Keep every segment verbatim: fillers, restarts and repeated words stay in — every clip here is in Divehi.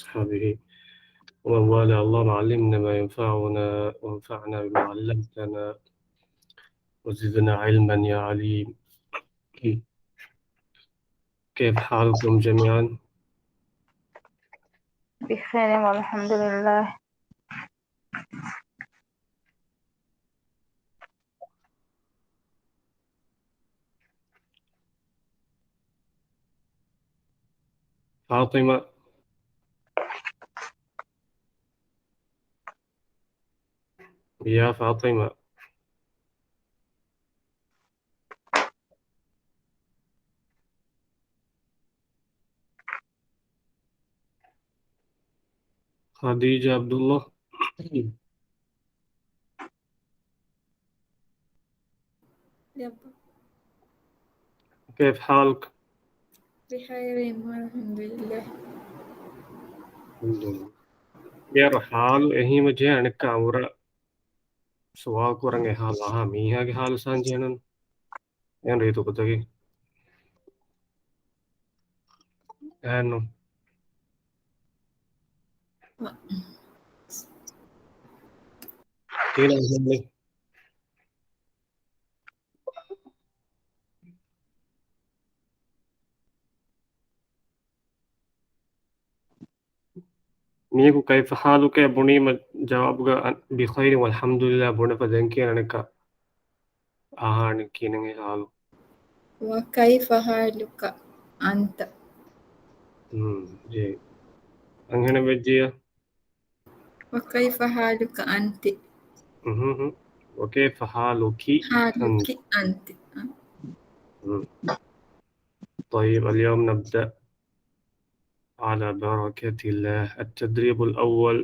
وأصحابه ومن والاه. اللهم علمنا ما ينفعنا وانفعنا بما علمتنا وزدنا علما يا عليم. كيف حالكم جميعا؟ بخير والحمد لله. فاطمة. يا فاطمة. خديجة عبد الله. يلا. كيف حالك؟ بخير والحمد لله. الحمد لله. ޔާ ހާލު އެހީމަ ޖެހޭ އަނެއްކާ އަނބުރާ ސުވާލު ކުރަން އެ ހާލު އަހާ މީހާގެ ހާލު ސާން ޖެހެނުން. އެހެން ރީތި ގޮތަކީ. އެހެންނު. ކީއްވެ ހާލެއް؟ މީހަކު كيف حالك ބުނީމަ ޖަވާބުގަ بخير والحمد لله ބުނެފަ ދެން ކިޔަން އަނެއްކާ އަހާނެ ކިހިނެއް ހާލު. وكيف حالك أنت؟ ހުން، ޖެހޭ. އަންހެނެއް ވެއްޖިއްޔާ؟ وكيف حالك أنت؟ ހުން، ހުން. وكيف حالك أنت؟ حالك أنت. ހުން. طيب، اليوم نبدأ على بركة الله. التدريب الأول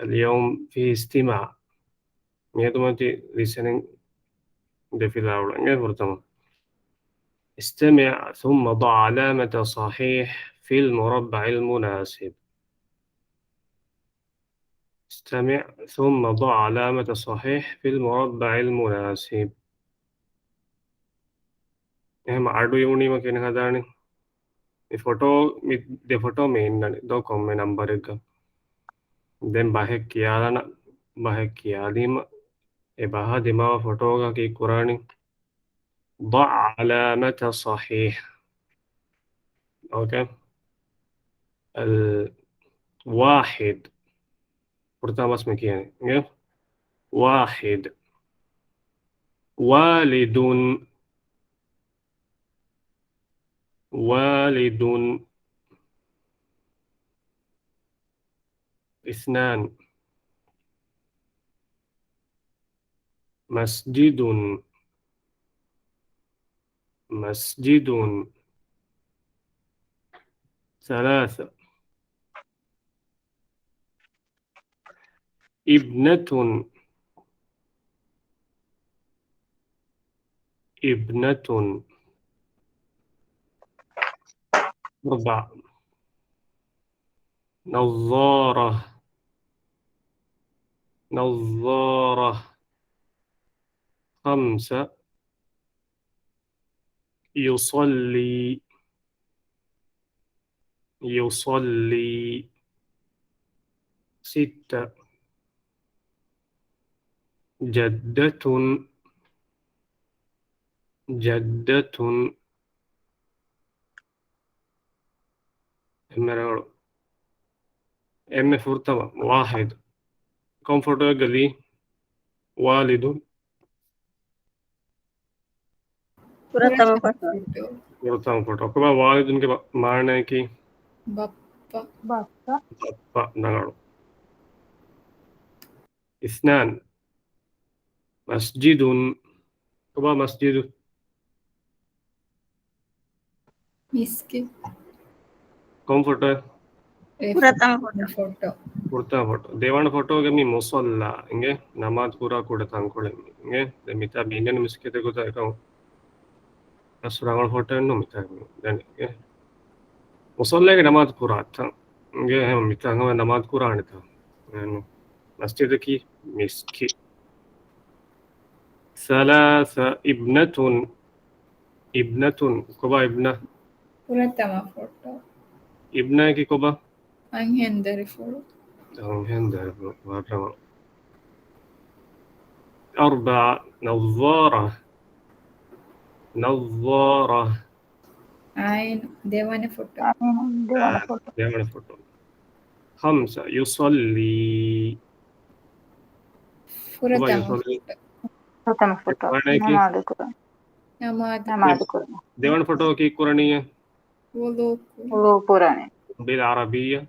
اليوم فيه استماع. މިއަދު މަތި listening ދެ ފިލާވަޅު. އިނގޭ ފުރަތަމަ. استمع ثم ضع علامة صحيح في المربع المناسب. استمع ثم ضع علامة صحيح في المربع المناسب. އެހެން އަޑު އިވުނީމަ ކިހިނެއް ހަދާނީ؟ މި ފޮޓޯ، މި ދެ ފޮޓޯ މި އިންނަނީ ދޯ ކޮންމެ ނަންބަރެއްގަ. ދެން ބަހެއް ކިޔާލަނަ، ބަހެއް ކިޔާލީމަ އެ ބަހާ ދިމާވާ ފޮޓޯގަ ކީއް ކުރާނީ؟ ضع علامة صحيح. އޯކޭ. އަލް ވާޙިދު. ފުރަތަމަ ބަސް މި ކިޔަނީ. އިނގޭ؟ ވާޙިދު. ވާލިދުން. ވާލިދުން. اثنان. مسجد. مسجد. ثلاثة. ابنة. ابنة. أربعة. نظارة. نظارة. خمسة. يصلي. يصلي. ستة. جدة. جدة. އެންމެ ރަނގަޅު. އެންމެ ފުރަތަމަ ވާޙިދު. ކޮން ފޮޓޯއެއްގަ ލީ؟ ވާލިދު. ފުރަތަމަ ފޮޓޯ. ފުރަތަމަ ފޮޓޯ. ކޮބާ ވާލިދުންގެ މާ-، މާނައަކީ؟ ބައްޕަ. ބައްޕަ. ބައްޕަ. ރަނގަޅު. اثنان. مسجد. ކޮބާ މަސްޖިދު؟ މިސްކިތް. ކޮން ފޮޓޯ؟ އެ ފުރަތަމަ ފޮޓޯ. ފޮޓޯ. ފުރަތަމަ ފޮޓޯ. ދެވަނަ ފޮޓޯގަ މި މުޞައްލާ އިނގޭ، ނަމާދު ކުރާ ކުޑަ ތަންކޮޅެއް މި އިނގޭ. ދެން މިތާ މި އިންނަނީ މިސްކިތެއް ގޮތަށް އެކަމު. އަސް ރަނގަޅު ފޮޓޯއެއް ނޫން މިތާ މި ދެން އިނގޭ. މުޞައްލާގެ ނަމާދު ކުރާ ތަން އިނގޭ، އެހެން މިތާ ހަމަ ނަމާދު ކުރާނެ ތަން. އެހެން މަސްޖިދަކީ މިސްކިތް. ސަލާސަ އިބްނަތުން. އިބްނަތުން. ކޮބާ އިބްނަ؟ ފުރަތަމަ ފޮޓޯ. އިބްނައަކީ ކޮބާ؟ އަންހެން ދަރިފުޅު. އަންހެން ދަރިފުޅު. ވަރަށް ރަނގަޅު. أربعة، نظارة. نظارة. އާއިން ދެވަނަ ފޮޓޯ. އާއިން ދެވަނަ ފޮޓޯ. ދެވަނަ ފޮޓޯ. خمسة، يصلي. ފުރަތަމަ ފޮޓޯ. ފުރަތަމަ ފޮޓޯ. ނަމާދު ކުރަން. ނަމާދު. ނަމާދު ކުރަން. ދެވަނަ ފޮޓޯ ކީއްކުރަނީ؟ ވުޟޫ ކުރަން. ވުޟޫ ކުރަނީ. بالعربية.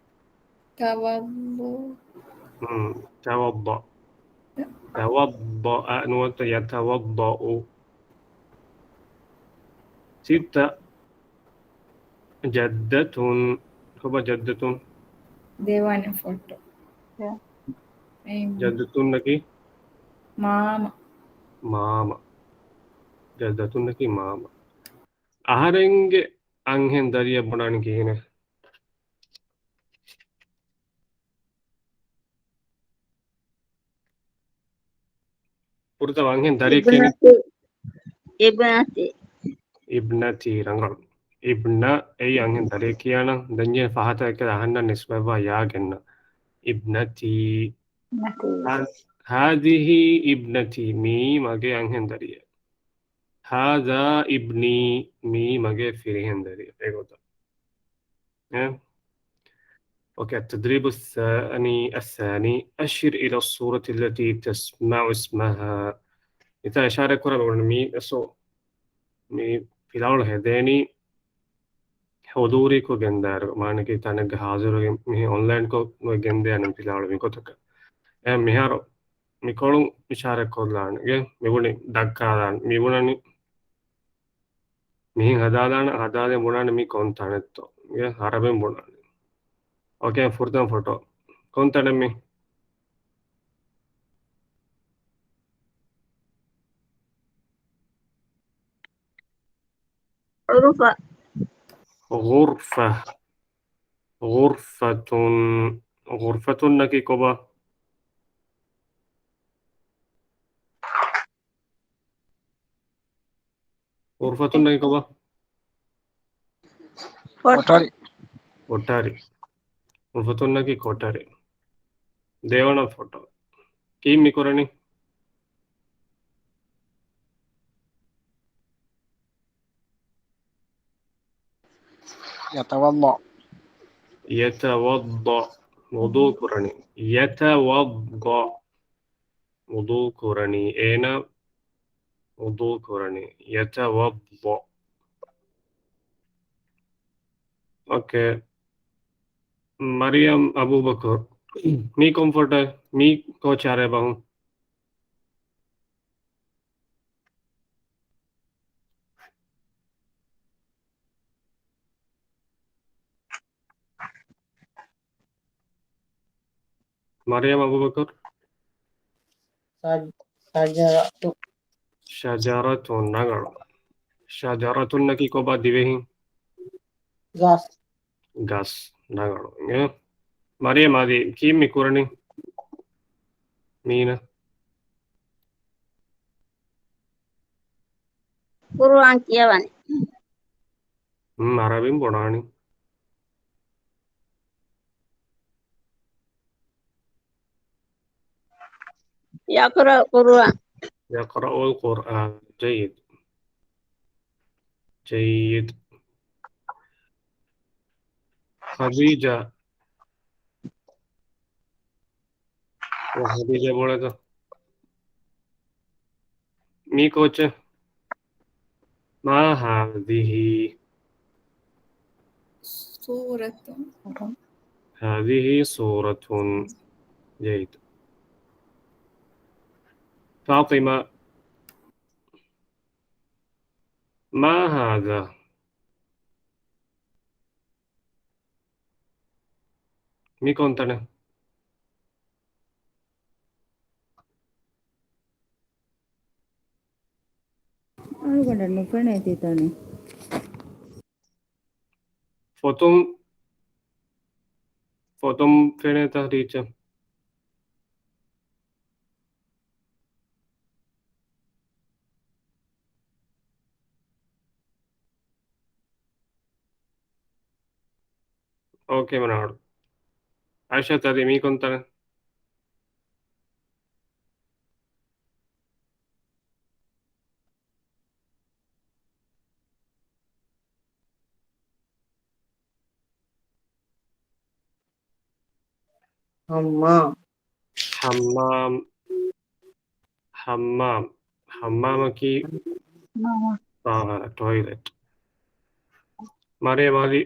توضأ. ހުން، توضأ. توضأ ނުވަތަ يتوضأ. ސިއްތަ، جدة. ކޮބާ جدة؟ ދެވަނަ ފޮޓޯ. އެއް. އެއް. جدة އަކީ؟ މާމަ. މާމަ. جدة އަކީ މާމަ. އަހަރެންގެ އަންހެން ދަރިއަށް ބުނާނީ ކިހިނެއް؟ ފުރަތަމަ އަންހެން ދަރިއަށް ކިހިނެއް؟ އިބްނަތީ. އިބްނަތީ. އިބްނަތީ ރަނގަޅު. އިބްނަ އެއީ އަންހެން ދަރިއަށް ކިޔާނަން. ދެން ފަހަތަށް އެކަލަ އަހަންނަށް ނިސްބަތްވާ ޔާ ގެންނަ. އިބްނަތީ. އިބްނަތީ. ހާ-، هذه ابنتي، މީ މަގޭ އަންހެން ދަރިއެއް. هذا ابني، މީ މަގޭ ފިރިހެން ދަރިއެއް. އެގޮތަށް. އެ؟ أوكي، التدريب الثاني، الثاني، أشر إلى الصورة التي تسمع اسمها. މިތާ އިޝާރާތް ކުރާ މި އެސޯ މި ފިލާވަޅު ހެދޭނީ ހުޟޫރީކޮށް ގެންދާއިރު، މާނައަކީ ތަނެއްގަ ހާޒިރުވެގެން މިހެން އޮންލައިންކޮށް ނުވެ ގެންދޭ އަނެއް ފިލާވަޅު މިގޮތަކަށް. އެ މިހާރު މިކޮޅުން އިޝާރާތް ކޮށްލާނެ. އެ މިބުނި ދައްކާލާނެ. މިބުނަނީ މިހެން ހަދާލާނެ، ހަދާލެ ބުނާނެ މީ ކޮން ތަނެއްތޯ. އެ އަރަބިން ބުނާނެ. އޯކޭ، ފުރަތަމަ ފޮޓޯ. ކޮން ތަނެއް މީ؟ ޣުރުފަ. ޣުރުފަ. ޣުރުފަތުން. ޣުރުފަތުން އަކީ ކޮބާ؟ ޣުރުފަތުން އަކީ ކޮބާ؟ ކޮޓަރި. ކޮޓަރި. ޣުރުފަތުން އަކީ ކޮޓަރި. ދެވަނަ ފޮޓޯ. ކީއް މި ކުރަނީ؟ يتوضأ. يتوضأ. ވުޟޫ ކުރަނީ. يتوضأ. ވުޟޫ ކުރަނީ. އޭނާ ވުޟޫ ކުރަނީ. يتوضأ. އޯކޭ. މަރިޔަމް އަބޫބަކުރު. މީ ކޮން ފޮޓޯއެއް؟ މީ ކޯޗާރޭ ބަހުން. މަރިޔަމް އަބޫބަކުރު. ޝަ-، ޝަޖަރަތު. ޝަޖަރަތުން ރަނގަޅު. ޝަޖަރަތުން އަކީ ކޮބާ ދިވެހިން؟ ގަސް. ގަސް ރަނގަޅު. އެ؟ މަރިޔަމް އަދި ކީއް މި ކުރަނީ؟ މީނަ. ޤުރުއާން ކިޔަވަނީ. ހުން، އަރަބިން ބުނާނީ. يقرأ القرآن. يقرأ القرآن. جيد. جيد. ޚަދީޖާ. އޮ، ޚަދީޖާ ބުނެދޯ. މީ ކޯޗެއް؟ ما هذه؟ ސޫރަތުން. هذه صورة. جيد. فاطمة. ما هذا؟ މި ކޮންތަނެއް؟ އަޅުގަނޑަށް ނުފެނޭތީ ތަނެއް. ފޮތުން، ފޮތުން ފެނޭތަ ޓީޗަރ؟ އޯކޭ މަނާޑު. އައިޝަތު އަދި މީ ކޮންތަނެއް؟ ހައްމާމް. ހައްމާމް. ހައްމާމް. ހައްމާމަކީ މާ. އާ، ޓޮއިލެޓް. މަރޭ މާލި.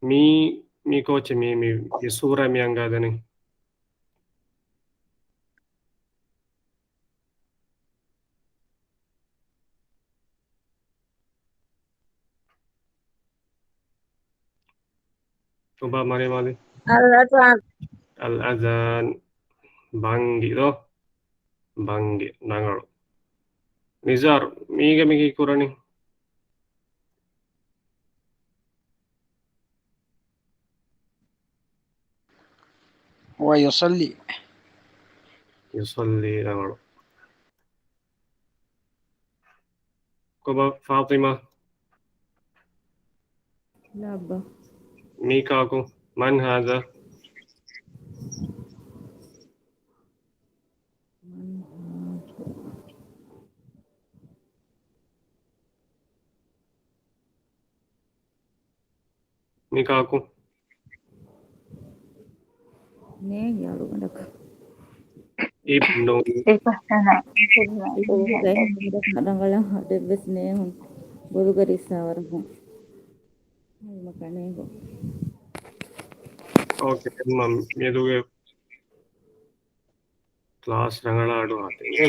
މީ، މީ ކޯޗެއް މީ، މީ، މި ސޫރަ މި އަނގާދެނީ. ކޮބާ މަރޭ މާލި؟ އަލްއަޒާން. އަލްއަޒާން. ބަންގި ދޯ؟ ބަންގި ރަނގަޅު. ނިޒާރު، މީގަ މި ކީ ކުރަނީ؟ ހުވަ ޔުޞައްލީ. ޔުޞައްލީ ރަނގަޅު. ކޮބާ ފާޠިމާ؟ ލާބަ. މީ ކާކު؟ މަން ހާޛާ؟ މަން ހާޛާ؟ މި ކާކު؟ ނޭނގެ އަޅުގަނޑަކަށް. އިބްނު. އެކަހަނަ. ރަނގަޅަށް ހަޑެއްވެސް ނޭހުން. ބޮލުގަ ރިއްސާވަރަކުން. ހަލްމަކަނޭގޮ. އޯކޭ، އެމްމަ މިއަދުގެ ކްލާސް ރަނގަޅަށް އަޑު އާތެ. އެ،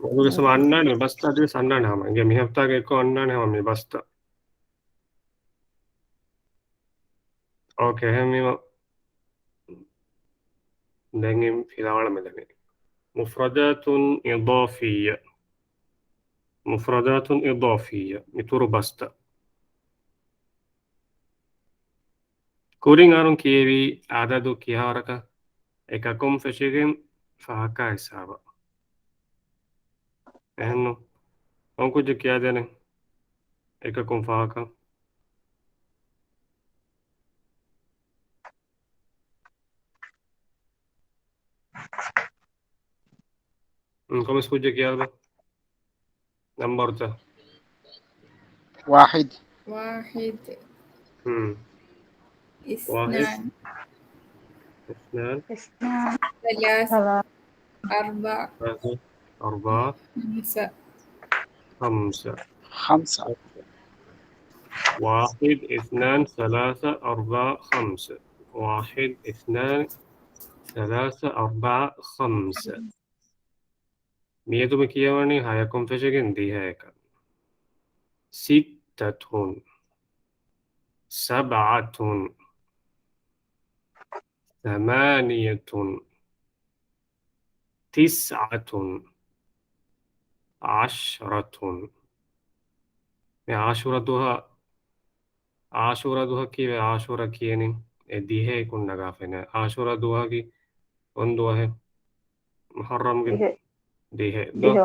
މިއަދުގެ ސަމަ އަންނާނެ މި ބަސްތައް އަދިވެސް އަންނާނެ ހަމަ. އިނގޭ މި ހަފްތާގެ އެއްކޮށް އަންނާނެ ހަމަ މި ބަސްތައް. އޯކޭ، އެހެންވީމަ ދެން އިން ފިލާވަޅަށް މިދަނީ. مفردات إضافية. مفردات إضافية. މިތުރު ބަސްތައް. ކުރިން އަހަރުން ކިޔެވީ އަދަދު ކިހާވަރަކަށް؟ އެކަކުން ފެށިގެން ފަހަކާ ހިސާބަށް. އެހެންނު؟ ކޮން ކުއްޖެއް ކިޔާދޭނެ؟ އެކަކުން ފަހަކަށް. ކޮންމެސް ކުއްޖެއް ކިޔާލަބަ. ނަންބަރުތައް. واحد. واحد. ހުން. واحد. اثنان. اثنان. اثنان. ثلاثة. ثلاثة. أربعة. ثلاثة. أربعة. خمسة. خمسة. خمسة. واحد، اثنان، ثلاثة، أربعة، خمسة. واحد، اثنان، ثلاثة، أربعة، خمسة. މިއަދު މި ކިޔަވަނީ ހަޔަކުން ފެށިގެން ދިހައަކަށް. ستة، سبعة، ثمانية، تسعة، عشرة. މި އާޝޫރާ ދުވަހަށް، އާޝޫރާ ދުވަހަކީ އާޝޫރާ ކިޔަނީ އެ ދިހައަކުން ނަގާފައި. އާޝޫރާ ދުވަހަކީ ކޮން ދުވަހެއް؟ މުޙައްރަމްގެ ދިހަ. ދިހަ. ދިހަ.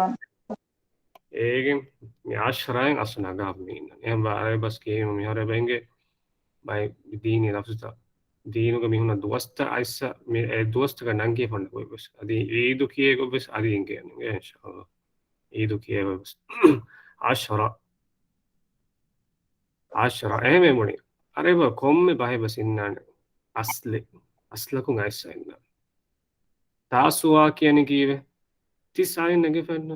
އޭގެ މި އަޝްރައިން އަސްލު ނަގާ މީނަ. އެހެން ވާ އަރަބި ބަސް ކިޔެވީމަ މިހާރު އެބަ އިނގޭ ބައި ދީނީ ލަފްޒުތައް. ދީނުގަ މިހުންނަ ދުވަސްތައް އައިސް މި އެ ދުވަސްތަކަށް ނަންގި ފަންނަ ގޮތް ވެސް. އަދި އީދު ކިޔޭ ގޮތް ވެސް އަދި އިނގޭ އިނގޭ އިންޝާﷲ. އީދު ކިޔޭ ގޮތް ވެސް. އަޝްރަ. އަޝްރަ. އެހެންވެ މުޅި. އަރަބި ކޮންމެ ބަހެއް ވެސް އިންނާނެ. އަސްލެއް. އަސްލަކުން އައިސް އިންނާނެ. ތާސުވާ ކިޔަނީ ކީއްވެ؟ ތިސް އާއިން ނެގިފައިންނަ.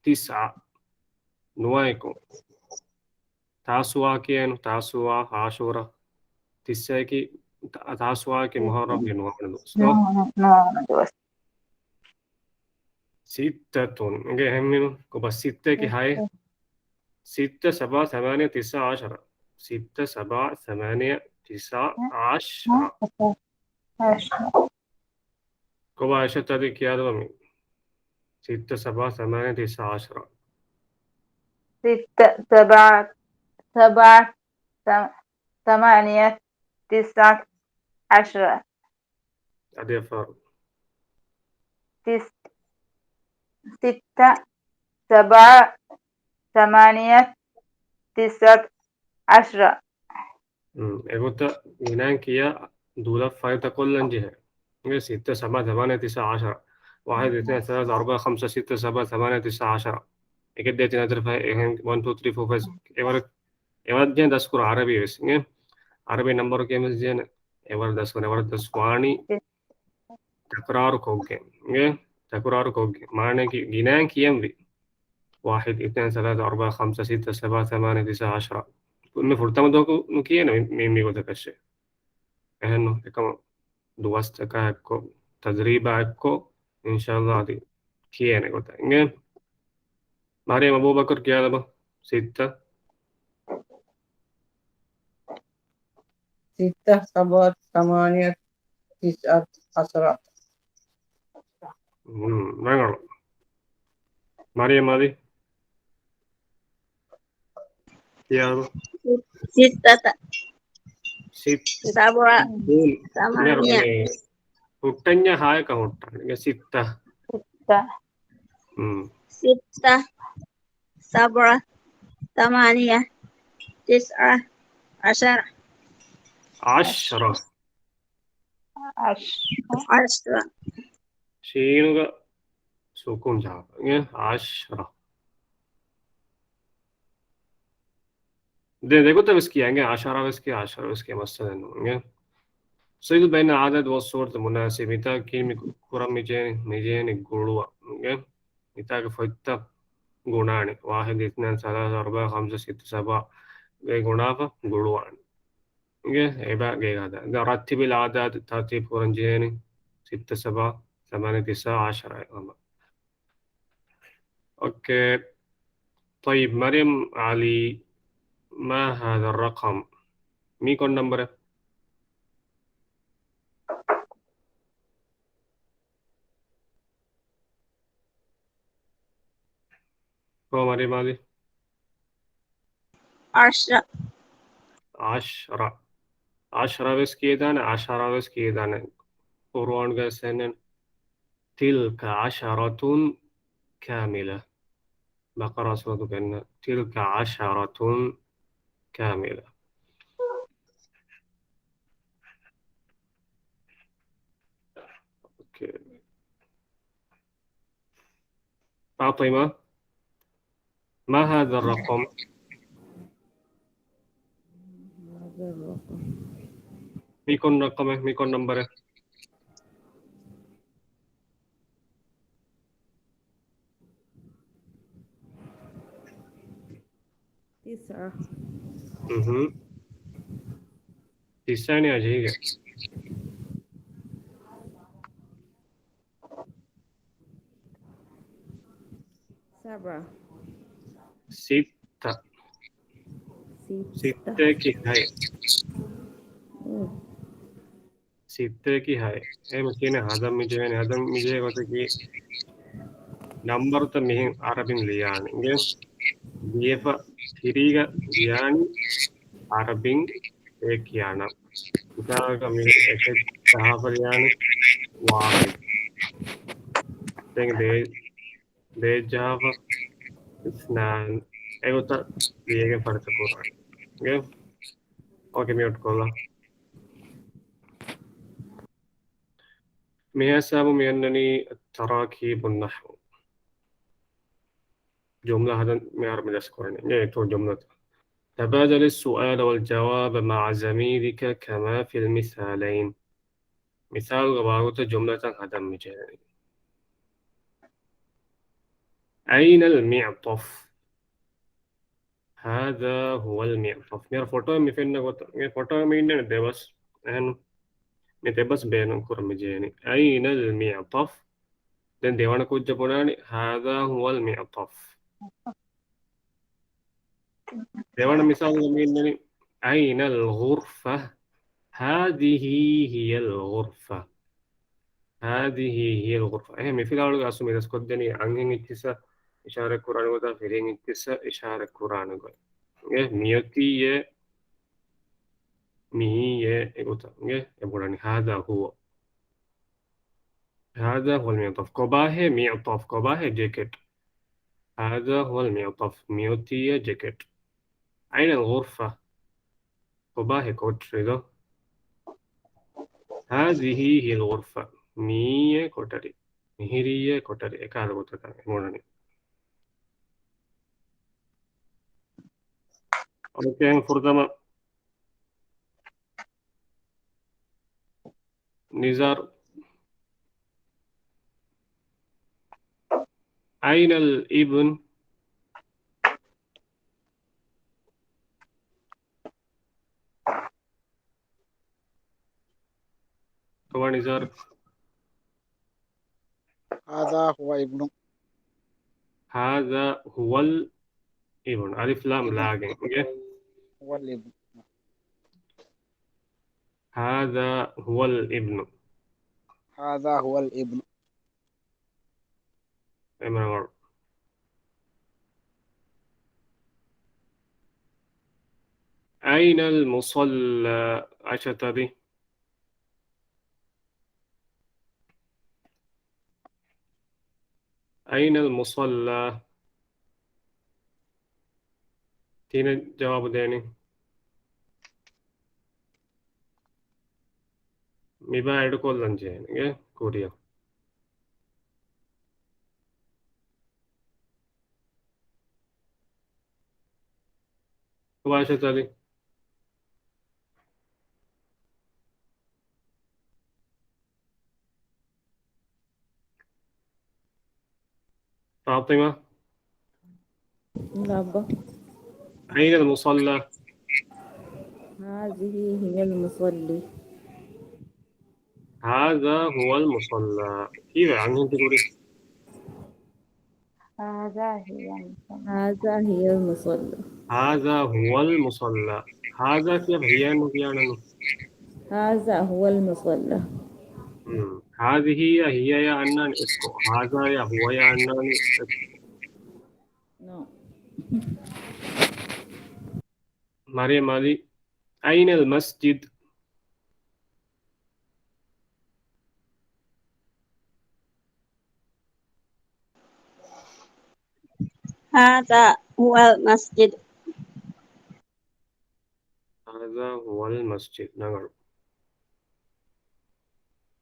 ތިސް އާ. ނުވައެކު. ތާސުވާ ކިޔަނު، ތާސުވާ، އާޝޫރާ. ތިސް އާއަކީ، ތާ-، ތާސުވާއަކީ މުޙައްރަމްގެ ނުވަވަނަ ދުވަސް. ނުވަވަނަ، ނުވަވަނަ ދުވަސް. ސިއްތަތުން. އިނގޭ އެހެންވީމަ، ކޮބާ ސިއްތައަކީ ހައެއް. ސިއްތަ، ސަބާ، ސަމާނިޔަ، ތިސްއާ، އަޝަރަ. ސިއްތަ، ސަބާ، ސަމާނިޔަ، ތިސްއާ، އަޝަރަ. ކޮބާ އައިޝަތު އަދި ކިޔާލަބަ މި. ސިއްތަ، ސަބާ، ސަމާނިޔަ، ތިސްއާ، އަޝަރަ. ސިއްތަ، ސަބާ، ސަބާ، ސަ-، ސަމާނިޔަ، ތިސްއާ، އަޝަރަ. އަދި އެއްފަހަރު. ސިސް-، ސިއްތަ، ސަބާ، ސަމާނިޔަ، ތިސްއާ، އަޝަރަ. އެގޮތަށް ގިނައިން ކިޔާ ދުލަށް ފައިތަކޮށްލަން ޖެހޭ. އިނގޭ، ސިއްތަ، ސަބްޢަ، ތަމާނިޔަ، ތިސްޢަ، ޢަޝަރަ. ވާޙިދު، އިސްނައިން، ސަލާސަ، އަރުބަޢަ، ޚަމްސަ، ސިއްތަ، ސަބްޢަ، ތަމާނިޔަ، ތިސްޢަ، ޢަޝަރަ. އެކެއް ދޭތި ނަދަރ ފަހެ އެހެން ވަން ޓޫ ތްރީ ފޯ ފައިވް ސިކްސް އެވަރަށް އެވަރަށް ޖެހޭ ދަސްކުރާ ޢަރަބީ ވެސް. އިނގޭ، ޢަރަބީ ނަމްބަރު ކިޔަން ވެސް ޖެހޭނެ. އެވަރަށް ދަސްކުރާ، އެވަރަށް ދަސް ވާނީ ތަކުރާރު ކޮށްގެން. އިނގޭ، ތަކުރާރު ކޮށްގެން. މާނައަކީ ގިނައިން ކިޔަންވީ. ވާޙިދު، އިސްނައިން، ސަލާސަ، އަރުބަޢަ، ޚަމްސަ، ސިއްތަ، ސަބްޢަ، ތަމާނިޔަ، ތިސްޢަ، ޢަޝަރަ. މި ފުރަތަމަ ދުވަހަކު ނުކިޔޭނެ މި، މި، މި ގޮތަކަށެއް. އެހެންނު، އެކަމަ ދުވަސްތަކާ އެއްކޮށް، ތަޖްރީބާ އެއްކޮށް، އިންޝާﷲ އަދި ކިޔޭނެ ގޮތަށް. އިނގޭ؟ މަރިޔަމް އަބޫބަކަރު ކިޔާލަބަ. ސިއްތަ. ސިއްތަ، ސަބްޢަ، ތަމާނިޔަ، ތިސްޢަ، ޢަޝަރަ. ހުން، ރަނގަޅު. މަރިޔަމް އަދި. ކިޔާލަބަ. ސިއްތަ. ސިއްތަ. ސަބްޢަ. ހުން. ތަމާނިޔަ. ހުއްޓަންޏާ ހާޔަކަށް ހުއްޓާނެ. ސިއްތަ. ސިއްތަ. ހުން. ސިއްތަ. ސަބްޢަ، ތަމާނިޔަ، ތިސްޢަ، ޢަޝަރަ. ޢަޝްރަ. ޢަޝްރަ. ޢަޝްރަ. ޝީނުގަ ސުކޫން ޖަހާފަ. އިނގޭ؟ ޢަޝްރަ. ދެ، ދެގޮތަށް ވެސް ކިޔާ. އިނގޭ؟ ޢަޝަރަ ވެސް ކިޔާ، ޢަޝްރަ ވެސް ކިޔާ، މައްސަލައެއް ނޫން. އިނގޭ؟ ޞިލް ބައިނަލް އަޢްދާދް ވައްސުވަރު މުނާސިބް. މިތާ ކީ މި ކުރަން މި ޖެހޭނީ، މި ޖެހޭނީ ގުޅުވަން. އިނގޭ؟ މިތާގެ ފޮތްތައް ގުނާނެ. ވާޙިދު، އިސްނައިން، ސަލާސަ، އަރުބަޢަ، ޚަމްސަ، ސިއްތަ، ސަބްޢަ ގެ ގުނާފަ ގުޅުވާނެ. އިނގޭ؟ އެބަ ގޭގަ ހަދާ. ދަ ރައްތިބިލް އަޢްދާދް ތަރްތީބު ކުރަން ޖެހޭނީ. ސިއްތަ، ސަބްޢަ، ތަމާނިޔަ، ތިސްޢަ، ޢަޝަރަ އެކަމަ. އޯކޭ. ޠައްޔިބް، މަރިޔަމް ޢަލީ، މާ ހާޛާ ރަޤަމް؟ މީ ކޮން ނަންބަރެއް؟ ކޯ މަރިޔަމް ޢަލީ؟ ޢަޝްރަ. ޢަޝްރަ. ޢަޝްރަ ވެސް ކިޔަދާނެ، ޢަޝަރަ ވެސް ކިޔަދާނެ. ޤުރުއާންގަ ސެނެން. تلك عشرة كاملة. ބަޤަރާ ސޫރަތުގަ އިންނަ. تلك عشرة كاملة. އޯކޭ. ފާޠިމާ، ما هذا الرقم؟ މި ކޮން ރަޤަމެއް؟ މި ކޮން ނަންބަރެއް؟ ތިސްޢަ. އުހު. ތިސްޢަ ނިޔާ ޖެހިގެން. ސަބްޢަ. ސިއްތަ. ސިއްތަ. ސިއްތައަކީ ހައެއް. އު. ސިއްތައަކީ ހައެއް. އެހެން ކިޔަނީ ހަދަން މި ޖެހޭނެ، ހަދަން މި ޖެހޭ ގޮތަކީ ނަންބަރުތައް މިހެން އަރަބިން ލިޔާނީ. އިނގޭ؟ ލިޔެފަ ތިރީގަ ލިޔާނީ އަރަބިން އެ ކިޔާ ނަން. މިސާލަކަށް މި އެކެއް ޖަހާފަ ލިޔާނީ ވާޙިދު. ދެން ދޭ، ދޭއް ޖަހާފަ އިސްނާން. އެގޮތަށް ލިޔެގެން ފަރިތަ ކުރާނެ. އިނގޭ؟ އޯކޭ، މިއުޓް ކޮށްލާ. މިހާ ހިސާބު މި އަންނަނީ تراكيب النحو. ޖުމްލަ ހަދަން މިހާރު މި ދަސްކުރަނީ. އެ އެތޯ ޖުމްލަތައް. تبادل السؤال والجواب مع زميلك كما في المثالين. މިސާލުގެ ވާގޮތަށް ޖުމްލަތައް ހަދަން މި ޖެހޭނީ. أين المعطف؟ هذا هو المعطف. މިހާރު ފޮޓޯ މި ފެންނަ ގޮތަށް. މި ފޮޓޯ މި އިންނަނީ ދެބަސް. އެހެން މި ދެބަސް ބޭނުން ކުރަން މި ޖެހޭނީ. أين المعطف؟ ދެން ދެވަނަ ކުއްޖާ ބުނާނީ، هذا هو المعطف. ދެވަނަ މިސާލުގަ މި އިންނަނީ، أين الغرفة؟ هذه هي الغرفة. هذه هي الغرفة. އެހެން މި ފިލާވަޅުގެ އަސްލު މި ދަސްކޮށްދެނީ އަންހެން އެއްޗިއްސަށް އިޝާރަތް ކުރާނެ ގޮތާ ފިރިހެން އެއްޗިއްސަށް އިޝާރަތް ކުރާނެ ގޮތް. އެ މިއޮތީ އެ، މިއީ އެ، އެގޮތަށް. އެ ބުނާނީ، هذا هو. هذا هو المعطف. ކޮބާހޭ މިޢްޠަފް؟ ކޮބާހޭ ޖެކެޓް؟ هذا هو المعطف. މިއޮތީ އެ ޖެކެޓް. أين الغرفة؟ ކޮބާހޭ ކޮޓަރި ދޯ؟ هذه هي الغرفة. މިއީ ކޮޓަރި. މިހިރީ ކޮޓަރި. އެކަހަލަ ގޮތަކަށް އެނގުނަނީ. އޯކޭ، ފުރަތަމަ ނިޒާރު. أين الابن؟ ކޮބާ ނިޒާރު؟ هذا هو ابن. هذا هو الابن. އަލިފް ލާމް ލާގެން. އިނގޭ؟ هو الابن. هذا هو الابن. هذا هو الابن. އެމަނަވަޅު. أين المصلى؟ އަށަތަދި. أين المصلى؟ ތިނެއް ޖަވާބު ދޭނީ. މިބާ އެޑުކޮށްލަން ޖެހޭނެ ކުރިއަށް. ވާށެތަލި. فاطمة. ނާބަ. أين المصلى؟ هذه هي المصلى. هذا هو المصلى. ކީއްވެ އަންހެން ތި ކުރީ؟ هذا هي المصلى. هذا هي المصلى. هذا هو المصلى. هذا ކިޔާ ހިޔާ ނުކިޔާނަނު. هذا هو المصلى. ހުން. هذه އަށް ހިޔަޔާ އަންނާނީ އެއްކޮށް. هذا އަށް ހުވަޔާ އަންނާނީ އެއްކޮށް. ނޯ. މަރިޔަމް އަލީ، أين المسجد؟ هذا هو المسجد. هذا هو المسجد. ނަގަޅު.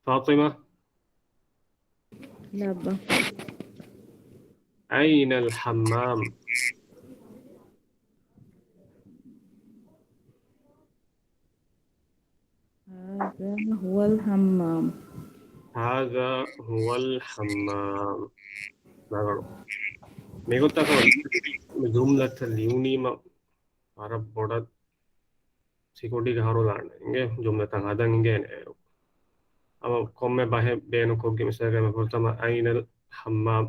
فاطمة. ނާބަ. أين الحمام؟ هذا هو الحمام. هذا هو الحمام. ނަގަޅު. މިގޮތަކަށް ޖުމްލަތައް ލިޔުނީމަ ވަރަށް ބޮޑަށް ސިކުނޑީގަ ހަރުލާނެ އިނގޭ، ޖުމްލަތައް ހަދަން އިނގޭނެ އޭރު. އަމަ ކޮންމެ ބަހެއް ބޭނުންކޮށްގެން މިސާލަކަށް ފުރަތަމަ أين الحمام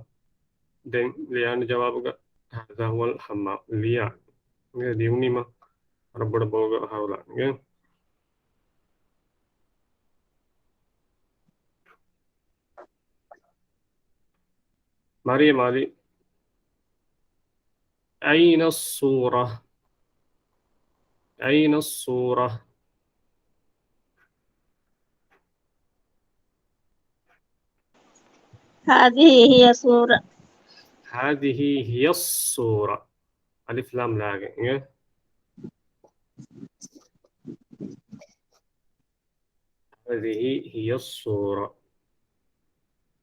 ދެން ލިޔާނެ ޖަވާބުގަ هذا هو الحمام ލިޔާ. އިނގޭ ލިޔުނީމަ ވަރަށް ބޮޑަށް ބޮޑަށް ހަރުލާނެ އިނގޭ. މަރިޔަމް އަލީ. أين الصورة؟ أين الصورة؟ هذه هي الصورة. هذه هي الصورة. އަލިފް ލާމް ލާގެން. هذه هي الصورة.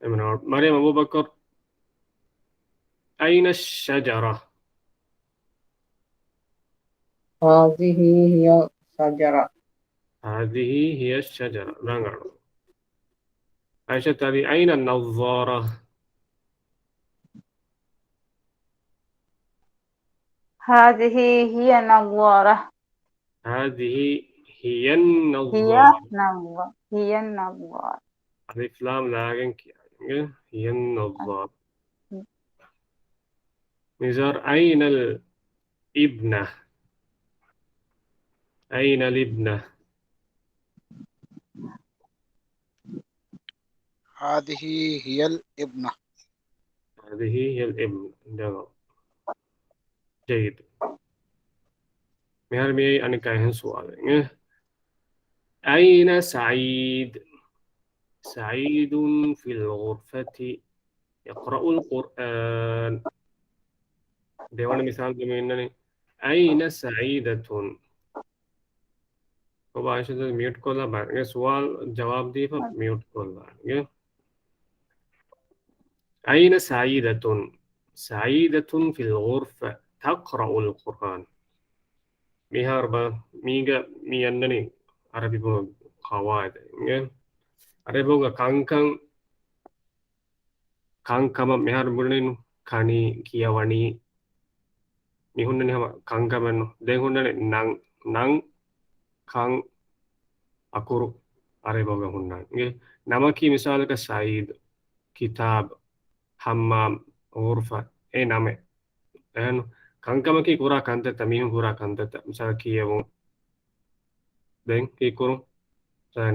އެމަނާ، މަރިޔަމް އަބޫބަކަރު، أين الشجرة؟ هذه هي الشجرة. هذه هي الشجرة. ރަނގަޅު. އައިޝަތު އަލީ، أين النظارة؟ هذه هي النظارة. هذه هي هي النظارة. نظ-، هي النظارة. އަލިފް ލާމް ލާގެން ކިޔާ. هي النظارة. ނިޒާރު، أين الابنة؟ أين الابنة؟ هذه هي الابنة. هذه هي الابنة. ޖަވާބު. ޖައްޔިދު. މިހާރު މިއީ އަނެއްކާ އެހެން ސުވާލެއް. أين سعيد؟ سعيد في الغرفة يقرأ القرآن. ދެވަނަ މިސާލު ދެމެ އިންނަނީ، أين سعيدة؟ ބާ އައިޝަތު މިއުޓް ކޮށްލާ ބާ. އެ ސުވާލު ޖަވާބު ދީފަ މިއުޓް ކޮށްލާ. އިނގޭ. أين سعيدة؟ سعيدة في الغرفة تقرأ القرآن. މިހާރު ބާ، މީގަ މި އަންނަނީ އަރަބި ބަހުގެ ޤަވާއިދެއް. އިނގޭ. އަރަބި ބަހުގަ ކަންކަން ކަންކަމަށް މިހާރު ބުނަނީ ކަނީ، ކިޔަވަނީ، މި ހުންނަނީ ހަމަ ކަންކަމެއްނު. ދެން ހުންނަނީ ނަން، ނަން، ކަން، އަކުރު، އަރަބި ބަހުގަ ހުންނާނެ. އިނގޭ. ނަމަކީ މިސާލަކަށް ސައީދު، ކިތާބު، ހައްމާމް، ޣުރުފަ، އެ ނަމެއް. އެހެން ކަންކަމަކީ ކުރާ ކަންތައްތައް، މީހުން ކުރާ ކަންތައްތައް، މިސާލަކަށް ކިޔެވުން، ދެން ކީއްކުރުން؟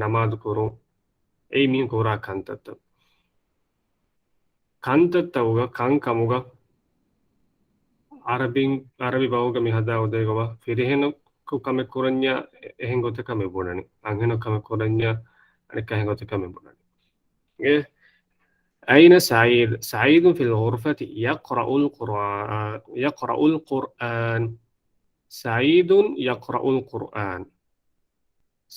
ނަމާދު ކުރުން. އެއީ މީހުން ކުރާ ކަންތައްތައް. ކަންތައްތަކުގަ، ކަންކަމުގަ އަރަބިން، އަރަބި ބަހުގަ މި ހަދާ އުދޭ ގޮބާ ފިރިހެނަކު ކަމެއް ކުރަންޏާ އެހެން ގޮތަކަށް މި ބުނަނީ. އަންހެނަކު ކަމެއް ކުރަންޏާ އަނެއްކާ އެހެން ގޮތަކަށް މި ބުނަނީ. އިނގޭ. أين سعيد؟ سعيد في الغرفة يقرأ القرآن، يقرأ القرآن. سعيد يقرأ القرآن.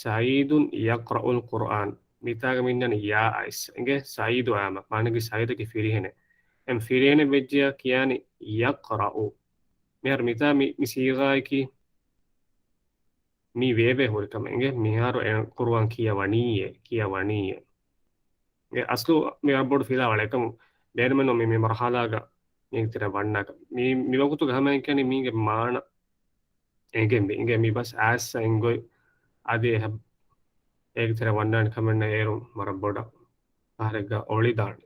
سعيد يقرأ القرآن. މިތާގަ މި އިންނަނީ ޔާ އައިސް. އިނގޭ، ސައީދު އާމަ. މާނައަކީ ސައީދަކީ ފިރިހެނެއް. އެމް ފިރިހެނެއް ވެއްޖެޔާ ކިޔާނީ ޔަޤްރައު. މިހާރު މިތާ މި، މި ސީޣާއަކީ މީ ވޭވޭ ހުރި ކަމެއް. އިނގޭ، މިހާރު އެ ޤުރުއާން ކިޔަވަނީއޭ، ކިޔަވަނީއޭ. އެ އަސްލު މި ވަރަށް ބޮޑު ފިލާވަޅެއް. އެކަމު ބޭނުމެއްނު މި، މި މަރުޙަލާގަ މީގެ ތެރެ ވަންނާކަށް. މި، މި ވަގުތުގަ ހަމައެކަނި މީގެ މާނަ އެނގެންވީ. އިނގޭ މި ބަސް އާއްސަ އެނގޮތް އަދި އެހަ-، އޭގެ ތެރެ ވަންނާނެ ކަމެއް ނެތް. އޭރު ވަރަށް ބޮޑަށް އަހަރެއްގަ އޮޅިދާނެ.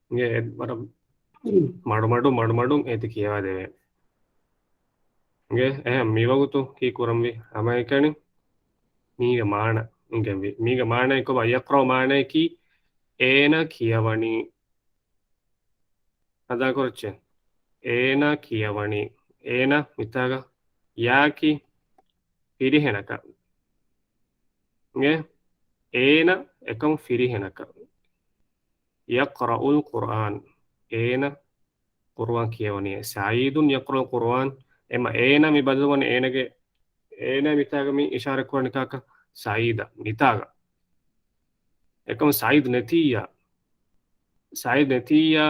އިނގޭ އެ ވަރަށް މަޑުމަޑުން، މަޑުމަޑުން އޭތި ކިޔަވާ ދެވޭނެ. އިނގޭ އެހެން މި ވަގުތު ކީއްކުރަންވީ؟ ހަމައެކަނި މީގެ މާނަ އެނގެންވީ. މީގެ މާނައަކީ ކޮބާ؟ ޔަޤްރައު މާނައަކީ އޭނަ ކިޔަވަނީ. ހަދާ ކުރައްޗޭ. އޭނަ ކިޔަވަނީ. އޭނަ މިތާގަ ޔާއަކީ ފިރިހެނަކަށް. އިނގޭ އޭނަ އެކަމު ފިރިހެނަކަށް. ޔަޤްރައުލް ޤުރްއާން. އޭނަ ޤުރުއާން ކިޔަވަނީ. ސަޢީދުން ޔަޤްރައުލް ޤުރްއާން. އެމަ އޭނަ މި ބަދަލުވަނީ އޭނަގެ، އޭނަ މިތާގަ މި އިޝާރަތް ކުރަނީ ކާކަށް؟ ސަޢީދަށް މިތާގަ. އެކަމު ސަޢީދު ނެތިއްޔާ، ސަޢީދު ނެތިއްޔާ